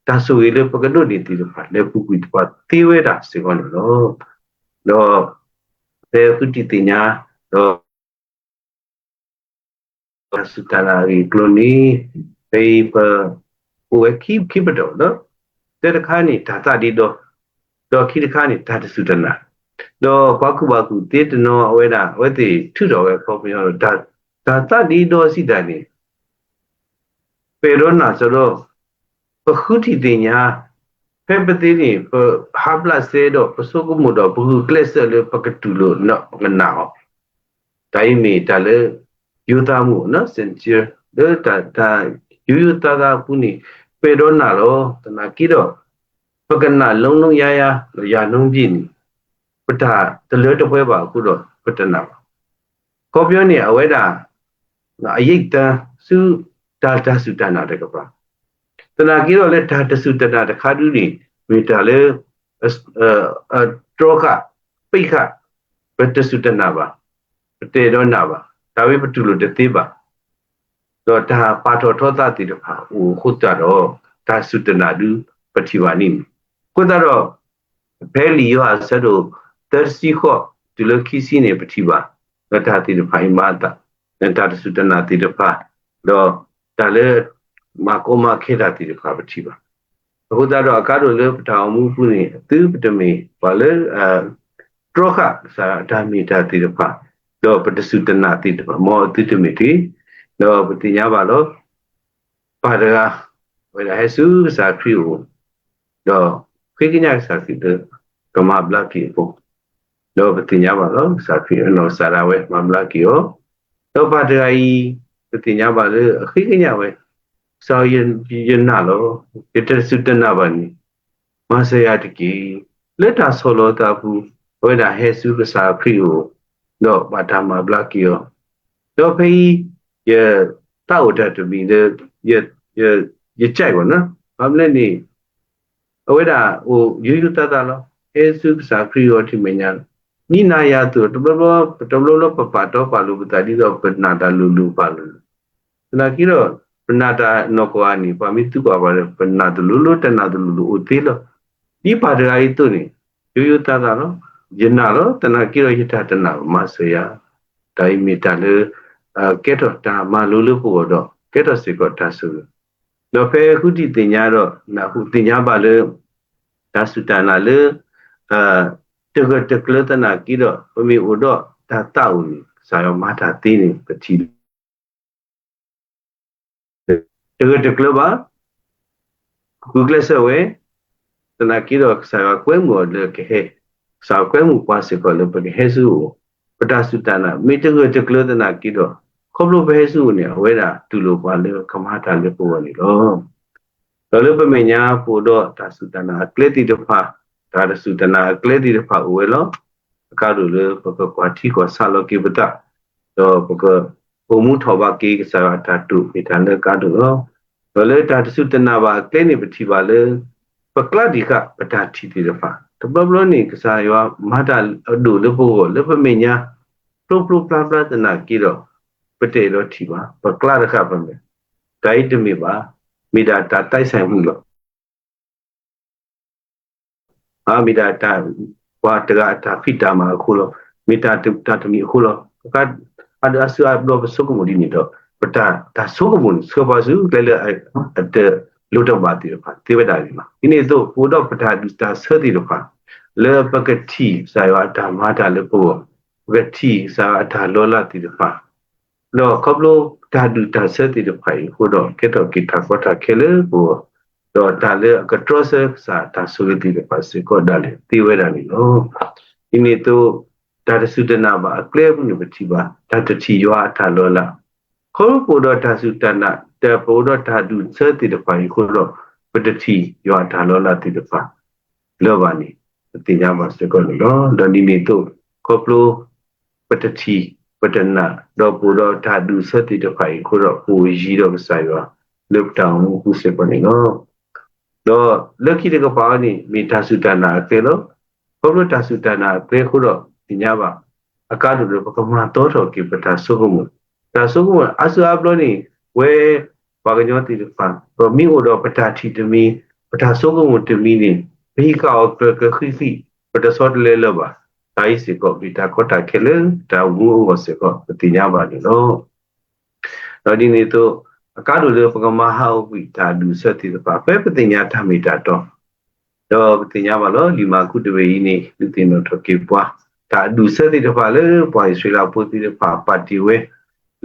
တၢ်ဆိၣ်ဂ့ၤလၢပကဒိးန့ၢ်သ့ၣ်တဖၣ် လဲၤပူၤကွံာ်တဖၣ်သ့ဝဲဒၣ်စ့ၢ်ကီးန့ၣ်လီၤ. ဒီး ဖဲဃုထံၣ်သ့ၣ်ညါ ဒီး တၢ်စူၢ်တၢ်နာ်အဂ့ၢ်အကျိၤန့ၣ် ဖဲအံၤပ အိၣ်ဝဲခံ ခံပတီၢ်လီၤ. တၢတခါန့ၣ် တၢ်သးဒ့ဒီ, ဒီးခံတခါန့ၣ် တၢ်တစူၢ်တၢ်နာ် ဒီးပှၤကူၣ်ဘၣ်ကူၣ်သ့တနီၤအဝဲဒၣ် အဝဲသ့ၣ်ထုးထီၣ်ဝဲအခီပညီဒီး တၢ်သးဒ့ဒီစံးတၢ်န့ၣ် ပအဲၣ်ဒိးနာ်စီဒီး ပဃုထံၣ်သ့ၣ်ညါ ဖဲပသ့န့ၣ် ပဟးဘျးစဲဒီး ပဆိကမိၣ်ဒီး ပဂုာ်ကျဲးစၢးလၢပကတူၢ်လိာ် ပကနာ်အီၤ, တၢ်အံၤမ့ၢ်တၢ်လၢ ယိၤသးမူး sincere လၢတၢ်ယိယိၤသးသးအပူၤန့ၣ် ပအဲၣ်ဒိးနာ်လီၤ. သနာ်က့ဒီး ပကနာ် လုံးလုံးလျားလျား ရာနှုန်းပြည့်န့ၣ် ပတၢ်တလၢတပှဲၤဘၣ်အဃိဒီး ပတနာ်ဘၣ်. ခီပညီန့ၣ် အဝဲဒၣ် အရိပ်သံ ဆူတၢ်တၢ်စူၢ်တၢ်နာ်တကပၤ, သနာ်က့ဒီးလၢတၢ်တစူၢ်တနာ်တခါဒုန့ၣ် မ့ၢ်တၢ်လၢ တြီဃာ် ပိတ်ဃာ် ပတစူၢ်တနာ်ဘၣ်, ပတအဲၣ်ဒိးနာ်ဘၣ်, တၢ်ဝဲပတူၢ်လိာ်တသ့ဘၣ်, ဒီးတၢ်ပာ်ထီၣ်ထီသးသ့ၣ်တဖၣ်အိၣ်အဃိသတးဒီး တၢ်စူၢ်တနာ်ဒုပထံၣ်ဘၣ်န့ၣ်မ့ၢ်. အဃိသတးဒီး ဖဲလံာ်ယိၤဟၣ်အဆၢဒိၣ်သၢဆံဃိး တုၤလၢခံဆံန့ၣ် ပထံၣ်ဘၣ်, ဒီးတၢ်သ့ၣ်တဖၣ်အံၤမၤအသး, တၢ်တစူၢ်တနာ်သ့ၣ်တဖၣ်, ဒီးတၢ်လၢ မၤကီမၤခဲတၢ်သ့ၣ်တဖၣ် ပထံၣ်ဘၣ်. အဃိသတးဒီးအကါဒိၣ်လၢပတၢ်အိၣ်မူအပူၤန့ၣ် အသုပတမ့ၢ်ပှၤလၢ တြီဃာ်ကစၢ်အတၢ်မ့ၢ်တၢ်သ့ၣ်တဖၣ်, ဒီးပတစူၢ်တနာ်သ့ၣ်တဖၣ် မ်အသုတမ့ၢ်တဂ့ၤ. ဒီးပသ့ၣ်ညါဘၣ်လီၤ. ပၢ်တဂၤ ဝဲဒၣ်ဟဲဆူကစၢ်ခရံာ်အအိၣ်, ဒီးဃ့ကညးကစၢ်ခရံာ်လၢ ကမၤဘျါက့ၤအဖိ, ဒီးပသ့ၣ်ညါဘၣ်လီၤ. ကစၢ်ခရံာ်အနီၢ်ကစၢ်ဒၣ်ဝဲမၤဘျါက့ၤအီၤ, ဒီးပၢ်တဂၤအံၤ ပသ့ၣ်ညါဘၣ်လၢအဃ့ကညးဝဲ, ကစၢ်ဧၢ ယနာ်လီၤ, ယတစူၢ်တနာ်ဘၣ်န့ၣ် မၤစၢၤယၤတက့ၢ်. လၢတၢ်ဆီၣ်လီၤသးအပူၤ အဝဲဒၣ်ဟဲဆူကစၢ်ခရံာ်အအိၣ်, ဒီးဘၣ်တၢ်မၤဘျါက့ၤအီၤ, ဒီးဖဲအံၤ ယသးအိၣ်တၢ်တမံၤလၢ ယ ယကြိုက်ဘၣ်နီၤ, ဘၣ်မနုၤလဲၣ်န့ၣ် အဝဲဒၣ်အိၣ်ယိယိသးသးလီၤ. ဟဲဆူကစၢ်ခရံာ်အအိၣ်တမံၤညါ, ဒ်နၤယၤအသိး တဘျီဘျီ တဘျီဘျီပပာ်တီပာ်လိၤပသးဒ်သိးပနာ်တၢ်လိၤလိၤဘၣ်လိၤလိၤ, သနာ်က့ဒီး ပနာ်တၢ်နီၢ်ကီၢ်ဧါန့ၣ် ပှၤမ့ၢ်သံကွၢ်ပှၤဒီး ပနာ်တၢ်လိၤလိၤတနာ်တၢ်လိၤလိၤအိၣ်သ့လီၤ. ဒ်ပၢ်တဂၤအံၤအသိးန့ၣ် ယိယိသးသးလီၤ. ယနာ်လီၤ, သနာ်က့ဒီးယတၢ်တနာ်ဘၣ် မၤစၢၤယၤ, တၢ်အံၤမ့ၢ်တၢ်လၢ ကဲထီၣ်တၢ်မၤလိလၢပဂီၢ်ဒီး ကဲထီၣ်စ့ၢ်ကီးတၢ်ဆိၣ်ဂ့ၤ, ဒီးဖဲဃုထံၣ်သ့ၣ်ညါဒီး နၢ်ဟူသ့ၣ်ညါဘၣ်လၢ တၢ်စူၢ်တၢ်နာ်လၢ တဂၢၢ်တကျၢၤသနာ်က့ဒီး ပမ့ၢ်အိၣ်ဒီးတၢ်သးအိၣ်န့ၣ် ကစၢ်ယွၤမၤတၢ်သ့န့ၣ် ပထံၣ် တဂၢၢ်တကျၢၤဘၣ်, ဂုာ်ကျဲးစၢးဝဲ, သနာ်က့ဒီးကစၢ်ယွၤကွဲမုာ်အီၤလၢကဟဲ, ကစၢ်ယွၤကွဲမုာ်ပှၤစ့ၢ်ကီးလၢပကဟဲဆူအအိၣ်, ပတၢ်စူၢ်တၢ်နာ် မ့ၢ်တဂၢၢ်တကျၢၤသနာ်က့ဒီး ခီဖျိပဟဲဆူအအိၣ်န့ၣ် အဝဲဒၣ်တူၢ်လိာ်ပှၤလၢကမၤတၢ်လၢပဂီၢ်န့ၣ်လီၤ. ဒီးလၢပမဲာ်ညါပအိၣ်ဒီးတၢ်စူၢ်တၢ်နာ်အကျဲသ့ၣ်တဖၣ်, တၢ်တစူၢ်တနာ်အကျဲသ့ၣ်တဖၣ်အိၣ်ဝဲလီၤ. အကါဒိၣ်လၢပကကွၢ်ထံကွၢ်ဆးလီၤက့ၤပသး, ဒီးပကအိၣ်မူထီၣ်ဘးက့ၤကစၢ်ယွၤအတၢ်တိာ်မ့ၢ်တၢ်လၢအကါဒိၣ်လီၤ. ဒီးလၢတၢ်တစူၢ်တနာ်ဘၣ်အကျဲန့ၣ် ပထံၣ်ဘၣ်လၢ ပကျါဒံးဃာ်ပတၢ်ထံၣ်သ့ၣ်တဖၣ်, တဘျီဘျီန့ၣ် ကစၢ်ယွၤမၤတၢ်အဒိၣ်လၢပဂီၢ်လၢပမဲာ်ညါ ဖျိဖျိဖျါဖျါသနာ်က့ဒီး ပတအဲၣ်ဒိးထံၣ်ဘၣ်, ပကျါတဃာ်ပမဲာ်, တၢ်အံၤတမ့ၢ်ဘၣ်, မ့ၢ်ဒၣ်တၢ်သးစဲမုၢ်လီၤ. မ့ၢ်ဒၣ်တၢ် ပှၤတဂၤအတၢ်ဖံးတၢ်မၤအဃိလီၤ. မ့ၢ်တၢ်တမံၤအဃိလီၤ. အါစုအါဘျီပဆိကမိၣ်ဒ်န့ၣ်ဒီး ပတၢ်ဆိကမိၣ်န့ၣ် ဆှၢပှၤဆူကျဲလၢအတလိၣ်တဘၣ်သ့ၣ်တဖၣ်သ့ဝဲဒၣ်န့ၣ်လီၤ. ဒ်န့ၣ်အသိး ပအိၣ်ဒီးပတၢ်ဒူၣ်တၢ်ဆၢသ့ၣ်တဖၣ် လၢပကထံၣ်ကစၢ်ယွၤအတၢ်မၤတၢ်လၢပဂီၢ်, ပကထံၣ်ကစၢ်ယွၤအတၢ်လီၤလးသ့ၣ်တဖၣ် ဒီးခီဖျိတၢ်ဒူၣ်တၢ်ဆၢသ့ၣ်တဖၣ်အံၤအဃိဒီး ကဲထီၣ်က့ၤတၢ်ကီတၢ်ခဲလၢပဂီၢ်, ဒီးတၢ်လၢအကတြီဆၢကစၢ်တၢ်ဆိၣ်ဂ့ၤသ့ၣ်တဖၣ်စ့ၢ်ကီးဒၣ်လဲာ်သ့ဝဲဒၣ်န့ၣ်လီၤ. ဒ်န့ၣ်အသိး တၢ်တစူၢ်တနာ်ဘၣ်အကျဲပူၤန့ၣ် ပထံၣ်ဘၣ် တၢ်တထံၣ်ယွၤအတၢ်လီၤလး, ခီဖျိပအိၣ်ဒီးတၢ်စူၢ်တၢ်နာ် တၢ်ပအိၣ်ဒီးတၢ်ဒူၣ်ဆၢသ့ၣ်တဖၣ်အံၤအဃိဒီး ပတထံၣ်ယွၤအတၢ်လီၤလးသ့ၣ်တဖၣ် လၢၤဘၣ်န့ၣ် ပသ့ၣ်ညါဘၣ်စ့ၢ်ကီးန့ၣ်လီၤ. ဒီးဒ်န့ၣ်အသိး ခီဖျိ ပတထံၣ် ပတနာ် ဒီးပအိၣ်ဒီးတၢ်ဒူၣ်ဆၢသ့ၣ်တဖၣ်အံၤအဃိဒီး ပအိၣ်ယံၤဒီးကစၢ်ယွၤ လၢပတၢ်အိၣ်မူအပူၤစ့ၢ်ကီးန့ၣ်လီၤ. ဒီးလၢခံတကပၤအံၤန့ၣ် မ့ၢ်တၢ်စူၢ်တၢ်နာ်အကျဲလီၤ. ခီဖျိတၢ်စူၢ်တၢ်နာ်အကျဲအဃိဒီး သ့ၣ်ညါဘၣ် အကါဒိၣ်ဒီး ပကမၤသီထီၣ်က့ၤပတၢ်ဆိကမိၣ်, တၢ်ဆိကမိၣ်အါစုအါဘျီန့ၣ် ဝဲပှၤကညီသ့ၣ်တဖၣ် ပမ့ၢ်အိၣ်ဒီးပတၢ်ထံၣ်တမံၤ ပတၢ်ဆိကမိၣ်တမံၤန့ၣ် ပဟံးဃာ်အီၤပကဃံးဃံး ပတဆီတလဲလၢၤဘၣ်. တၢ်အံၤစ့ၢ်ကီး မ့ၢ်တၢ်ကီတၢ်ခဲလၢတၢ်အိၣ်မူအဂီၢ်စ့ၢ်ကီး ပသ့ၣ်ညါဘၣ်န့ၣ်လီၤ. ဒီးဒ်န့ၣ်အသိး အကါဒိၣ်လၢပကမၤဟးဂီၤကွံာ်တၢ်ဒူၣ်ဆၢသ့ၣ်တဖၣ် ဖဲပသ့ၣ်ညါတၢ်မ့ၢ်တၢ်တီ, တ ဒီးပသ့ၣ်ညါဘၣ်လီၤ လံာ်မၢ်ကူးတဘ့ၣ်အံၤန့ၣ် ဒုးသ့ၣ်နီၣ်ထီၣ်က့ၤပှၤ တၢ်အဒူၣ်အဆၢသ့ၣ်တဖၣ်လၢပှၤအံၣ်စရ့လးဖိသ့ၣ်တဖၣ် ပာ်တ့ၢ်ဝဲ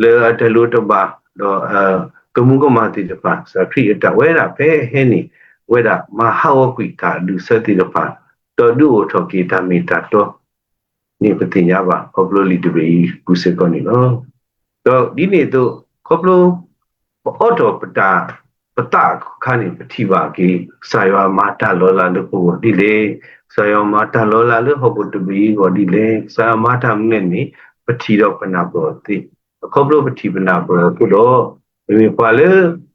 လၢအတလိၤတဘၣ် ဒီး ကမူၤကမၣ်သ့ၣ်တဖၣ် ကစၢ်ခရံာ်အတၢ်ဝဲဒၣ်ဖဲဟဲန့ၣ် အဝဲဒၣ်မၤဟးဂီၤကွံာ်တၢ်အဒူၣ်အဆၢသ့ၣ်တဖၣ် ဒီးဒုးအိၣ်ထီၣ်က့ၤတၢ်မ့ၢ်တၢ်တီ န့ၣ်ပသ့ၣ်ညါဘၣ် ခီဖျိလံာ်တဘ့ၣ်အံၤ ပူၤစ့ၢ်ကီးန့ၣ်လီၤ. ဒီးဒ်န့ၣ်အသိး ခီဖျိ ပအိးထီၣ်ပတၢ် ပသးအခါန့ၣ် ပထံၣ်ဘၣ်က့ၤ ကစၢ်ယွၤမၤတၢ်လီၤလးလၢပဂီၢ်ဒ်လဲၣ်, ကစၢ်ယွၤမၤတၢ်လီၤလးလၢဟီၣ်ခိၣ်တဘ့ၣ်အံၤအဂီၢ်ဒ်လဲၣ်, ကစၢ်ယွၤမၤတၢ်မနုၤလဲၣ်န့ၣ် ပထံၣ်ဒီးပနၢ်ပၢၢ်အီၤသ့, အခီဖျိပထံၣ်ပနၢ်ပၢၢ်အီၤအဃိဒီး ပမ့ၢ်ပှၤလၢ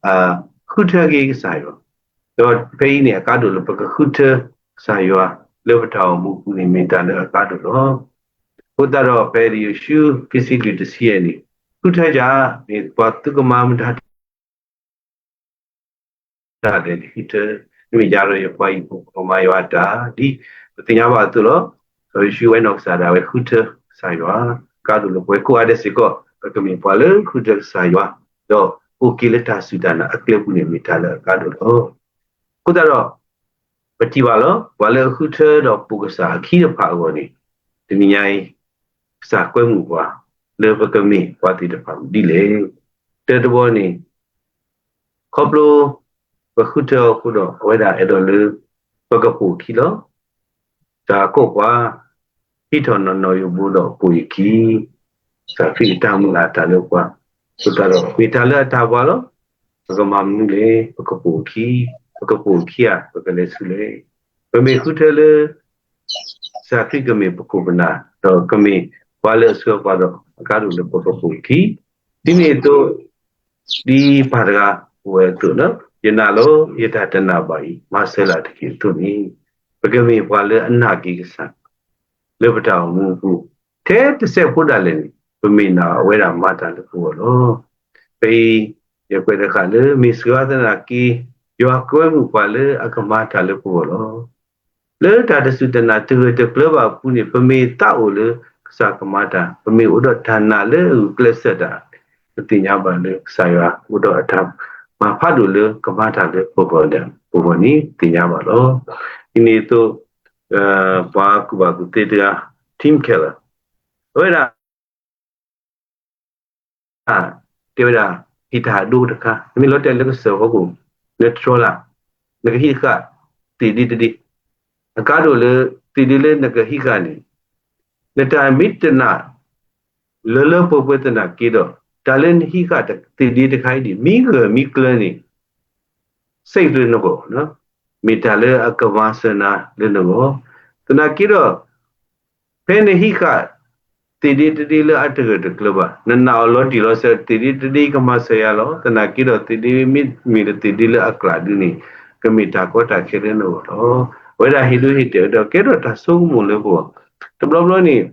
ဃုထၢက့ၤကစၢ်ယွၤ, ဒီးဖဲအံၤန့ၣ် အကါဒိၣ်လၢပကဃုထၢကစၢ်ယွၤ လၢပတၢ်အိၣ်မူပူၤန့ၣ် မ့ၢ်တၢ်လၢအကါဒိၣ်လီၤ. အဃိသတးဒီး ဖဲလံာ်ယိၤၡူ ခံဆံလွံၢ်တဆံယဲၢ်န့ၣ် ဃုထၢယၤ မ့ၢ်ပှၤသုကမၤမတၤ တၢ်လဲၣ်န့ၣ် ဃုထၢ, မ့ၢ်ယၤဒီးယပှၤဟံၣ်ဖိဃီဖိမၤယွၤတၢ် ဒ်ပသ့ၣ်ညါဘၣ်အသိးလီၤ. စီၤယိၤၡူဝဲနီၢ်ကစၢ်ဒၣ်ဝဲဃုထၢကစၢ်ယွၤ, ကါဒိၣ်လၢပဝဲကိးဂၤဒဲးစ့ၢ်ကီး ပကမ့ၢ်ပှၤလၢဃုထၢကစၢ်ယွၤ, ဒီးအိၣ်က့ၤလၢတၢ်စူၢ်တၢ်နာ်အကျဲပူၤန့ၣ် မ့ၢ်တၢ်လၢအကါဒိၣ်လီၤ. အဃိသတးဒီး ပထံၣ်ဘၣ်လီၤ ပှၤလၢအဃုထၢဒီးပိာ်ကစၢ်အခံတဖၣ်အဂီၢ်န့ၣ် တနံၤညါအံၤ ကစၢ်ကွဲမုာ်ပှၤ လၢပကမ့ၢ်ပှၤသ့ၣ်တဖၣ်ဒ်လဲၣ်. တၢတဘီန့ၣ် ခီဖျိ ပဃုထၢအီၤအဃိဒီး အဝဲဒၣ်အဲၣ်ဒိးလၢ ပကပိာ်အခံလီၤ. တၢ်ကိးပှၤ ဟံးထီၣ်နီၢ်နီၢ်ယိာ်ဘိဒီးပိာ်ယခံ, ကစၢ်ခရံာ်အတၢ်မုၢ်လၢ်အတၢ်လၢပှၤ, အဃိသတးဒီး မ့ၢ်တၢ်လၢအတၢ်ပှၤလီၤ. ပကမၤမနုၤလဲၣ်, ပကပိာ်အခံ, ပကပိာ်အခံဧါ, ပကလဲၤဆူလဲၣ်. ပမ့ၢ်ဃုထၢလၢ ကစၢ်ခရံာ်ကမ့ၢ်ပခိၣ်ပနၢ် ဒီးကမ့ၢ်ပှၤလၢအဆှၢပှၤဒီး အကါဒိၣ်လၢပကပိာ်အခံ, ဒ်န့ၣ်အသိး ဒ်ပၢ်တဂၤအိၣ်ဝဲအသိးလီၤ. ယနာ်လီၤ ယတၢ်တနာ်ဘၣ်အံၤ မၤစၢၤလၢ်တက့ၢ်အသိးန့ၣ်, ပကမ့ၢ်ပှၤလၢအနာ်က့ၤကစၢ် လၢပတၢ်အိၣ်မူအပူၤ, ထဲတစဲးဖိဒၣ်လဲာ်န့ၣ် ပမ့ၢ်နာ်အဝဲဒၣ်မၤတၢ်လၢပဂီၢ်လီၤ. ဖဲအံၤ ယကွဲးတဃာ်လၢ မ့ၢ်စှၤသနာ်က့ ယွၤကွဲမုာ်ပှၤလၢအကမၤတၢ်လၢပဂီၢ်လီၤ. လၢတၢ်တစူၢ်တနာ်တဂၢၢ်တကျၢၤဘၣ်အပူၤန့ၣ် ပမ့ၢ်သးအိၣ်လၢကစၢ်ကမၤတၢ်, ပမ့ၢ်အိၣ်ဒီးတၢ်နာ်လၢအဂုာ်ကျဲးစၢးတၢ်, ပသ့ၣ်ညါဘၣ်လၢကစၢ်ယွၤအိၣ်ဒီးအတၢ်မၤဖးဒိၣ်လၢကမၤတၢ်လၢပဂီၢ်န့ၣ် ပသ့ၣ်ညါဘၣ်လီၤ. ဒ်န့ၣ်အသိး ပှၤကူၣ်ဘၣ်ကူၣ်သ့တဂၤ Tim Keller အဝဲဒၣ် တဲဝဲဒၣ် ဟ့ၣ်တၢ်ဒိတခါ နမ့ၢ်လီၤတဲာ်လၢကစၢၢ်ဖီခိၣ် နတြီလၢ် နကဟံးဃာ်သ့ၣ်ဒ့တဒ့, အကါဒိၣ်လၢ သ့ၣ်ဒ့လၢနကဟံးဃာ်န့ၣ် နတၢ်မ့ၢ်တနာ် လၢလၢပှဲၤပှဲၤသနာ်က့ဒီး တၢ်လၢနဟံးဃာ်သ့ၣ်ဒ့တခါအံၤန့ၣ် မ့ၢ်ဂၢၢ်မ့ၢ်ကျၢၤန့ၣ် စ့ၢ်ကီးလၢနဂီၢ် မ့ၢ်တၢ်လၢအကမၤစၢၤနၤလၢနဂီၢ်, သနာ်က့ဒီး ဖဲနဟံးဃာ် သ့ၣ်ဒ့တဒ့လၢအတဂၢၢ်တကျၢၤဘၣ်, နနာ်အီၤလီၤတံၢ်လီၤဆဲး သ့ၣ်ဒ့တဒ့ကမၤစၢၤယၤလီၤ, သနာ်က့ဒီး သ့ၣ်ဒ့မ့ၢ်မ့ၢ်လၢသ့ၣ်ဒ့လၢအကျၢၤဒုန့ၣ် ကမ့ၢ်တၢ်ကီတၢ်ခဲလၢနဂီၢ်လီၤ. အဝဲဒၣ်ဟ့ၣ်ဒိဟ့ၣ်တဲာ်ဒီး ကဲထီၣ်တၢ်ဆိကမိၣ်လၢပဂီၢ်, တဘျီဘျီန့ၣ်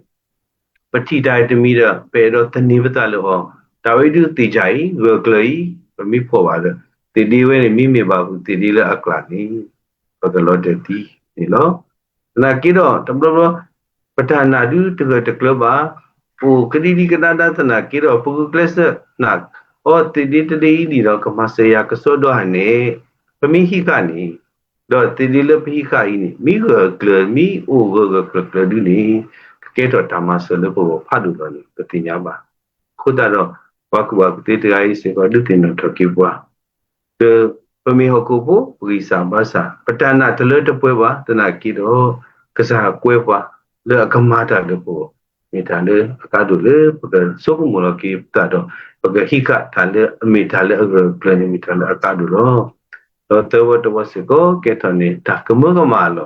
ပထံၣ်တၢ်အံၤတမံၤဒီး ပအဲၣ်ဒိးသန့ၤပသးလၢအီၤ, တၢ်ဝဲဒုးသ့ၣ်ညါအံၤ ဂၢၢ်ကျၢၤအံၤ ပမ့ၢ်ဖှီၣ်ဘၣ်ဒီး သ့ၣ်ဒ့ဝဲန့ၣ် မ့မ့ၢ်ဘၣ်ပူၤသ့ၣ်ဒ့လၢအကျၢၤန့ၣ် ပကလီၤတဲာ်သံန့ၣ်လီၤ. သနာ်က့ဒီး တဘျီဘျီ ပတၢ်နာ်ဒုးတဂၢၢ်တကျၢၤဘၣ်, ပအိၣ်ကဒံကဒံကဒါဒါသနာ်က့ဒီး ပဂုာ်ကျဲးစၢးနာ် အီသ့ၣ်ဒ့တဒ့အံၤန့ၣ်ဒီး ကမၤစၢၤယၤကစီဒီဧါန့ၣ်, ပမ့ၢ်ဟံးဃာ်န့ၣ် ဒီးသ့ၣ်ဒ့လၢပဟံးဃာ်အံၤန့ၣ် မ့ၢ်ဂၢၢ်ကျၢၤ မ့ၢ်အိၣ်ဂၢၢ်ဂၢၢ်ကျၢၤကျၢၤဒုန့ၣ် ကကဲထီၣ်တၢ်မၤစၢၤလၢပဂီၢ်ဖးဒိၣ်လီၤန့ၣ် ပသ့ၣ်ညါဘၣ်. အဃိသတးဒီး ပှၤကူၣ်ဘၣ်ကူၣ်သ့တဂၤအံၤစ့ၢ်ကီး ဒုးသ့ၣ်နီၣ်ထီၣ်က့ၤပှၤ ဒီးပမ့ၢ်ဟီၣ်ခိၣ်ဖိ ပဂံၢ်စၢ်ဘါစၢ် ပတၢ်နာ်တလၢတပှဲၤဘၣ်သနာ်က့ဒီး ကစၢ်ကွဲပှၤလၢအကမၤတၢ်လၢပဂီၢ် မ့ၢ်တၢ်လၢအကါဒိၣ်လၢပကဆိကမိၣ်လီၤက့ၤပသးဒီး ပကဟံးဃာ်တၢ်လၢအမ့ၢ်တၢ်လၢအဂၢၢ်အကျၢၤန့ၣ် မ့ၢ်တၢ်လၢအကါဒိၣ်လီၤ. ဒီးသၢဝီတဝီစ့ၢ်ကီး ကဲထီၣ်န့ၣ် တၢ်ကမၢကမၣ်အ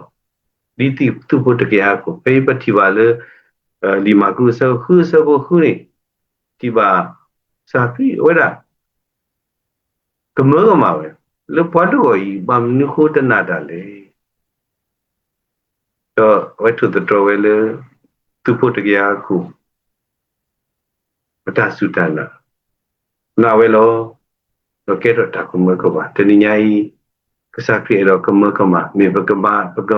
လီၢ် ဒ်သုးဖိတကယၤအခိၣ် ဖဲအံၤပထံၣ်ဘၣ်လၢ လံာ်မၢ်ကူးအဆၢဃုအဆၢဖိဃုန့ၣ် ထံၣ်ဘၣ် ကစၢ်ခရံာ်အဝဲဒၣ် ကမၢကမၣ်ဝဲ လၢပှၤတဂီၢ်အံၤ ဘၣ်မနုၤဃိတနာ်တၢ်လဲၣ်. ဒီးအဝဲထိၣ်သတြီၤဝဲလၢ သုးဖိတကယၤအခိၣ် ပတၢ်စူၢ်တၢ်နာ် နာ်ဝဲလီၤ. ဒီးကဲထီၣ်တၢ်ကမၢကမၣ် တနံၤညါအံၤ ကစၢ်ခရံာ်အဲၣ်ဒိးကမၢကမၣ် မ့ၢ်ပကမၤ ပက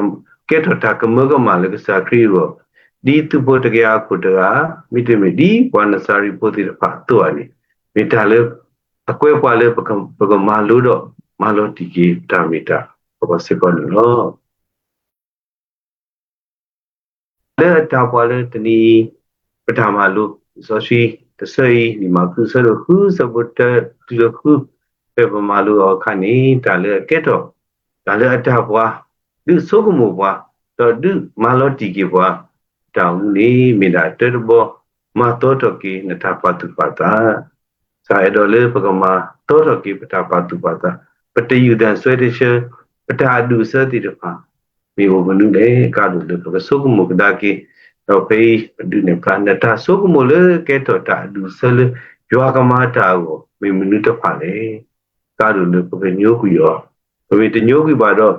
ကဲထီၣ်တၢ်ကမၢကမၣ်လၢကစၢ်ခရံာ်အဂီၢ် ဒ်သုးဖိတကယၤအခိၣ်တဂၤ မ့တမ့ၢ်ဒ်ပှၤနစၤရ့းဖိသ့ၣ်တဖၣ်အသိးဧါန့ၣ် မ့ၢ်တၢ်လၢ အကွဲပှၤလၢ ပကမၤလိဒီး မၤလီၤတံၢ်က့ၤတၢ်မ့ၢ်တၢ်တီစ့ၢ်ကီးန့ၣ်လီၤ. လၢအတၢ်ပှၤလၢတနံၤအံၤ ပတၢ်မၤလိ လံာ်စီဆှံတဆၢအံၤ လံာ်မၢကူးအဆၢဒိၣ်ဃု ဆၢဖိတၢတုၤလၢဃု, ဖဲပမၤလိအီၤအခါန့ၣ် တၢ်လၢအကဲထီၣ် တၢ်လၢအတၢ်ပှၤ ဒုးဆိကမိၣ်ပှၤ ဒီးဒုးမၤလီၤတံၢ်က့ၤပှၤ တၢ်အိၣ်မူန့ၣ် မ့ၢ်ဒၣ်တၢတဘီ မၤသီထီၣ်က့ၤနတၢ်ပာ်သူၣ်ပာ်သး ကစၢ်အဲၣ်ဒိးလၢပကမၤသီထီၣ်က့ၤပတၢ်ပာ်သူၣ်ပာ်သး, ပတယူၢ်သးစွဲတဆၢ, ပတၢ်အဒူၣ်အဆၢသ့ၣ်တဖၣ် မ့ၢ်အိၣ်မနုၤလဲၣ်. ကါဒိၣ်လၢပကဆိကမိၣ်ကဒါက့ၤ, ဒီးဖဲအံၤပဒုးနဲၣ်ဖျါ နတၢ်ဆိကမိၣ်လၢကဲထီၣ်တၢ်အဒူၣ်အဆၢလၢ ယွၤကမၤတၢ်အဂီၢ် မ့ၢ်မနုၤတဖၣ်လဲၣ်. ကါဒိၣ်လၢပကညိကွံာ်အီၤ, ပမ့ၢ်တညိကွံာ်ဘၣ်ဒီး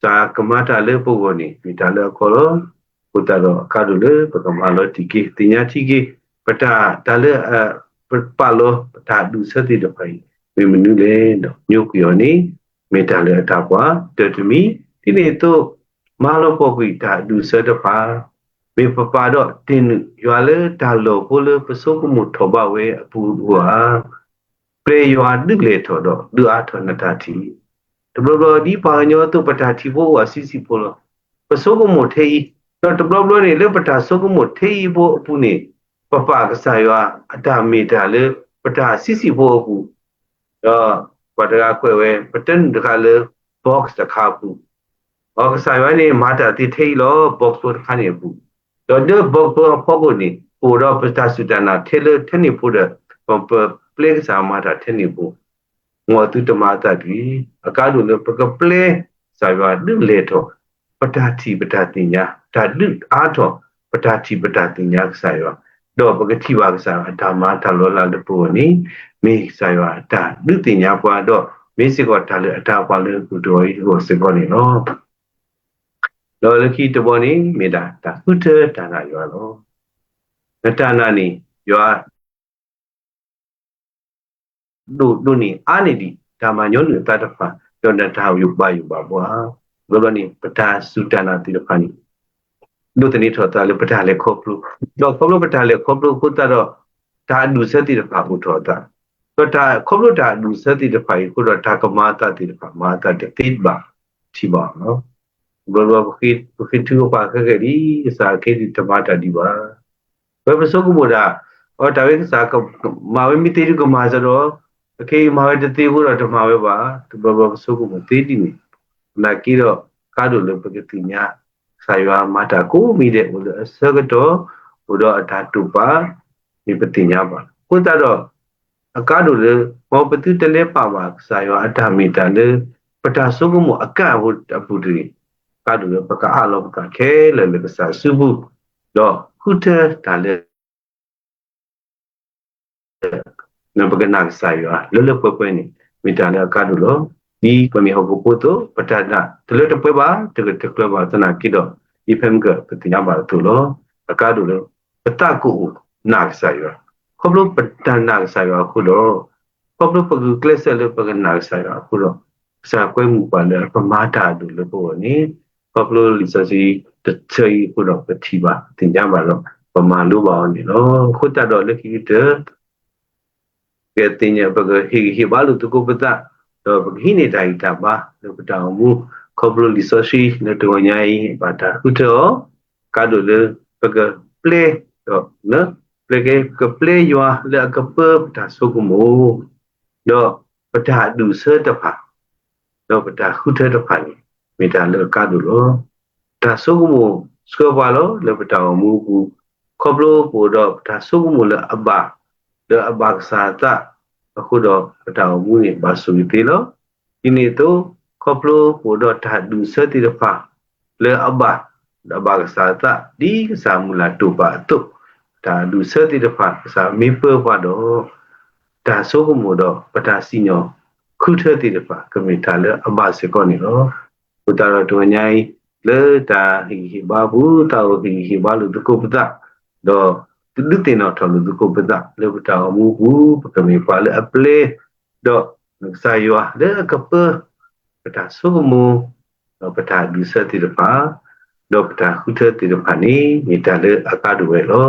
တၢ်ကမၤတၢ်လၢပဂီၢ်န့ၣ် မ့ၢ်တၢ်လၢအကီလီၤ. အဃိသတးဒီး ကါဒိၣ်လၢပကမၤလီၤတံၢ်က့ၤ သ့ၣ်ညါထံက့ၤ ပတၢ် တၢ်လၢ ပပာ်လီၤပတၢ်အဒူၣ်အဆၢသ့ၣ်တဖၣ်အံၤ မ့ၢ်မနုၤလဲၣ်ဒီး ညိကွံာ်အီၤန့ၣ် မ့ၢ်တၢ်လၢအတၢ်ပှၤတၢၢ်တမံၤ, ဒ်န့ၣ်အသိး မၤလီၤပှီၢ်ကွံာ်တၢ်အဒူၣ်အဆၢတဖၣ်, မ့ၢ်ပပာ်ဒီးတ့ၢ်နုာ်ယွၤလၢတၢ်လီၢ်ဖိလၢပဆိကမိၣ်ထီၣ်ဘၣ်ဝဲအပူၤဧါ. ပျဲယွၤဒုးလဲၤထီၣ်ဒီးဒုးအါထီၣ်နတၢ်ထံၣ်, တဘျီဘျီဒ်ပှၤကညီအသိး ပတၢ်ထံၣ်ဖိအိၣ်အဆံးဆံးဖိလီၤ. ပဆိကမိၣ်ထဲအံၤ, ဒီးတဘျီဘျီန့ၣ် လၢပတၢ်ဆိကမိၣ်ထဲအံၤဖိအပူၤန့ၣ် ပပာ်ကစၢ်ယွၤအတၢ်မ့ၢ်တၢ်လၢပတၢ်ဆံးဆံးဖိအပူၤ, ဒီးပှၤတဂၤကွဲးဝဲ ပတနုာ်တခါလၢ box တခါအပူၤ, ဒီးကစၢ်ယွၤန့ၣ် မၤတၢ်သ့ထဲအံၤလီၤ box ဖိတခါန့ၣ်အပူၤ, ဒီးလၢ box ဖိအဖီခိၣ်န့ၣ် အိၣ်ဒီးပတၢ်စူၢ်တၢ်နာ်ထဲလၢထဲန့ၣ်ဖိဒီး ပပျဲကစၢ်မၤတၢ်ထဲန့ၣ်ဖိ မ်အသုတမၤအသးတဂ့ၤ. အကါဒိၣ်လၢပကပျဲကစၢ်ယွၤဒုးလဲၤထီၣ် ပတၢ်ထံၣ်ပတၢ်သ့ၣ်ညါ, တၢ်ဒုးအါထီၣ် ပတၢ်ထံၣ်ပတၢ်သ့ၣ်ညါကစၢ်ယွၤ, ဒီးပကထံၣ်ဘၣ်ကစၢ်ယွၤအတၢ်မၤတၢ်လီၤလးလၢပဂီၢ်န့ၣ် မ့ၢ်ကစၢ်ယွၤအတၢ်ဒုးသ့ၣ်ညါပှၤဒီး မ့ၢ်စ့ၢ်ကီးတၢ်လၢအတၢ်ပှၤလၢပဂီၢ်တဂၤအံၤအဂီၢ်စ့ၢ်ကီးန့ၣ်လီၤ. ဒီးလၢခံတဘီန့ၣ် မ့ၢ်ဒၣ်တၢ်ဃုထၢတၢ်နာ်ယွၤလီၤ. နတၢ်နာ်န့ၣ် ယွၤ ဒိၣ်ဒိၣ်န့ၢ်အါန့ၢ်ဒံး တၢ်မၤညီနုၢ်အသးတဖၣ် ဒီးနတၢ်ယိာ်ဘၣ်ယိၣ်ဘၣ်ပှၤ, ဘျီဘျီန့ၣ် ပတၢ်စူၢ်တၢ်နာ်သ့ၣ်တဖၣ်န့ၣ် ဒိးသန့ၤထီၣ်သးလၢပတၢ်လဲၤခီဖျိ, ဒီးခီဖျိပတၢ်လဲၤခီဖျိအဃိသတးဒီး တၢ်အဒူၣ်အဆၢသ့ၣ်တဖၣ်အိၣ်ထီၣ်အသး, ဒီးတၢ်ခီဖျိတၢ်အဒူၣ်အဆၢသ့ၣ်တဖၣ်အံၤအဃိဒီး တၢ်ကမၤအသးသ့ၣ်တဖၣ် မၤအသးတသ့ဘၣ် ထံၣ်ဘၣ်လီၤ. ဘျီဘျီပဃ့ထုကဖၣ်ခဲကဲဒ် ကစၢ်အခ့ဒံးတမၤတၢ်ဒံးဘၣ်. ဝဲပဆိကမိၣ်ဒၣ် အတၢ်ဝဲကစၢ်မၤဝဲမ့ၢ်သ့ဒုးကမၤစ့ၢ်ဒီး အခဲအံၤမၤဝဲတသ့အဃိဒီးတမၤဝဲဘၣ်. တဘျီဘျီပဆိကမိၣ်သ့ဒ်န့ၣ် သနာ်က့ဒီး ကါဒိၣ်လၢပကသ့ၣ်ညါ ကစၢ်ယွၤမၤတၢ်ကိးမံၤဒဲး အိၣ်လၢအဆၢကတီၢ် အိၣ်ဒီးအတၢ်တိာ်ပာ် မ့ၢ်ပသ့ၣ်ညါဘၣ်. အဃိသတးဒီး အကါဒိၣ်လၢ မ်ပသုတလဲပာ်ဘၣ်ကစၢ်ယွၤအတၢ်မ့ၢ်တၢ်လၢ ပတၢ်ဆိကမိၣ်အကါအပူၤတဂ့ၤ, ကါဒိၣ်လၢပကအးလီၤပသးခဲလၢာ်လၢကစၢ်အစုပူၤ, ဒီးဃုထၢတၢ်လၢ ပကနာ်ကစၢ်ယွၤလၢလၢပှဲၤပှဲၤန့ၣ် မ့ၢ်တၢ်လၢအကါဒိၣ်လီၤ. ဒ်ပမ့ၢ်ဟီၣ်ခိၣ်ဖိအသိး ပတၢ်နာ်တလၢတပှဲၤဘၣ် တဂၢၢ်တကျၢၤဘၣ်သနာ်က့ဒီး ဒ်ဖဲမုၢ်ကၢၢ်ပသ့ၣ်ညါဘၣ်အသိးလီၤ. အကါဒိၣ်လၢ ပသးကအိၣ်နာ်ကစၢ်ယွၤ, ခီဖျိပတၢ်နာ်ကစၢ်ယွၤအဃိဒီး ခီဖျိပဂုာ်ကျဲးစၢးလၢပကနာ်ကစၢ်ယွၤအဃိဒီး ကစၢ်ကွဲမုာ်ပှၤလၢပမၤတၢ်အဒိၣ်လၢပဂီၢ်န့ၣ် ခီဖျိလံာ်စီဆှံတဆၢအံၤအဃိဒီး ပထံၣ်ဘၣ်သ့ၣ်ညါဘၣ်ဒီး ပမၤလိဘၣ်အီၤန့ၣ်လီၤ. အဃိသတးဒီးလၢခံကတၢၢ် ပကသ့ၣ်ညါ ပကဟ့ၣ်ဂံၢ်ဟ့ၣ်ဘါလိာ်သကိးပသး, ဒီးပကဟံးန့ၢ်တၢ်ဂံၢ်တၢ်ဘါလၢပတၢ်အိၣ်မူ ခီဖျိလံာ်စီဆှံလၢတဂီၤညါအံၤ ဘၣ်တၢ်ဃုထၢအီၤ, ကါဒိၣ်လၢ ပကပျဲ ဒီး ပျဲကဲ ကပျဲယွၤလၢအကပၢပတၢ်ဆိကမိၣ် ဒီးပတၢ်အဒူၣ်အဆၢတဖၣ် ဒီးပတၢ်ဃုထၢတဖၣ်န့ၣ် မ့ၢ်တၢ်လၢအကါဒိၣ်လီၤ. တၢ်ဆိကမိၣ်ဆှၢပှၤလီၤ လၢပတၢ်အိၣ်မူအပူၤ, ခီဖျိပအိၣ်ဒီးပတၢ်ဆိကမိၣ်လၢအဘၣ်, လၢအဘၣ်ကစၢ်အသးအဃိဒီး ပတၢ်အိၣ်မူန့ၣ် ဘၣ်ဆိၣ်ဂ့ၤသ့လီၤ. ဒ်န့ၣ်အသိး ခီဖျိပအိၣ်ဒီးတၢ်ဒူၣ်အဆၢသ့ၣ်တဖၣ် လၢအဘၣ်, ဒီးအဘၣ်ကစၢ်အသး ဒ်ကစၢ်မုၢ်လၢ်တိာ်ပာ်အသိး, တၢ်ဒူၣ်အဆၢသ့ၣ်တဖၣ် ကစၢ်မ့ၢ်ပၢပှၤဒီး တၢ်ဆိကမိၣ်ဒီးပတၢ်စံၣ်ညီၣ်ဃုထၢသ့ၣ်တဖၣ် ကမ့ၢ်တၢ်လၢအဘၣ်စ့ၢ်ကီးန့ၣ်လီၤ. အဃိသတးဒီးတဂီၤညါအံၤ လၢတၢ်ဟ့ၣ်ဂံၢ်ဟ့ၣ်ဘါအပူၤ သးအိၣ်ဟ့ၣ်ဂံၢ်ဟ့ၣ်ဘါလိာ်သကိးပသး, ဒီးဒုးသ့ၣ်နီၣ်ထီၣ်လိာ်သကိးပသး လၢပတၢ်အိၣ်မူအပူၤ ပကမ့ၢ်ပှၤလၢအပျဲ ဒီးကစၢ်ယွၤလၢအကပၢ ပတၢ်ဆိကမိၣ်, ဒီးပတၢ်ဒူၣ်အဆၢသ့ၣ်တဖၣ်, ဒီးပတၢ်ဃုထၢသ့ၣ်တဖၣ်န့ၣ် မ့ၢ်တၢ်လၢအကါဒိၣ်ဝဲလီၤ.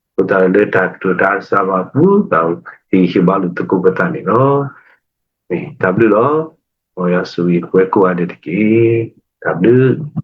အဃိသတးဒီးလၢတၢ်ကတိၤတၢ်ကစီၣ်ဘၣ်အပူၤ သးအိၣ်ဟ့ၣ်ဂံၢ်ဟ့ၣ်ဘါလိာ်သကိးပသးန့ၣ်လီၤ. တၢ်ဘျုးလီၤ. မ်ယွၤဆိၣ်ဂ့ၤပှၤကိးဂၤဒဲးတက့ၢ်. တၢ်ဘျုး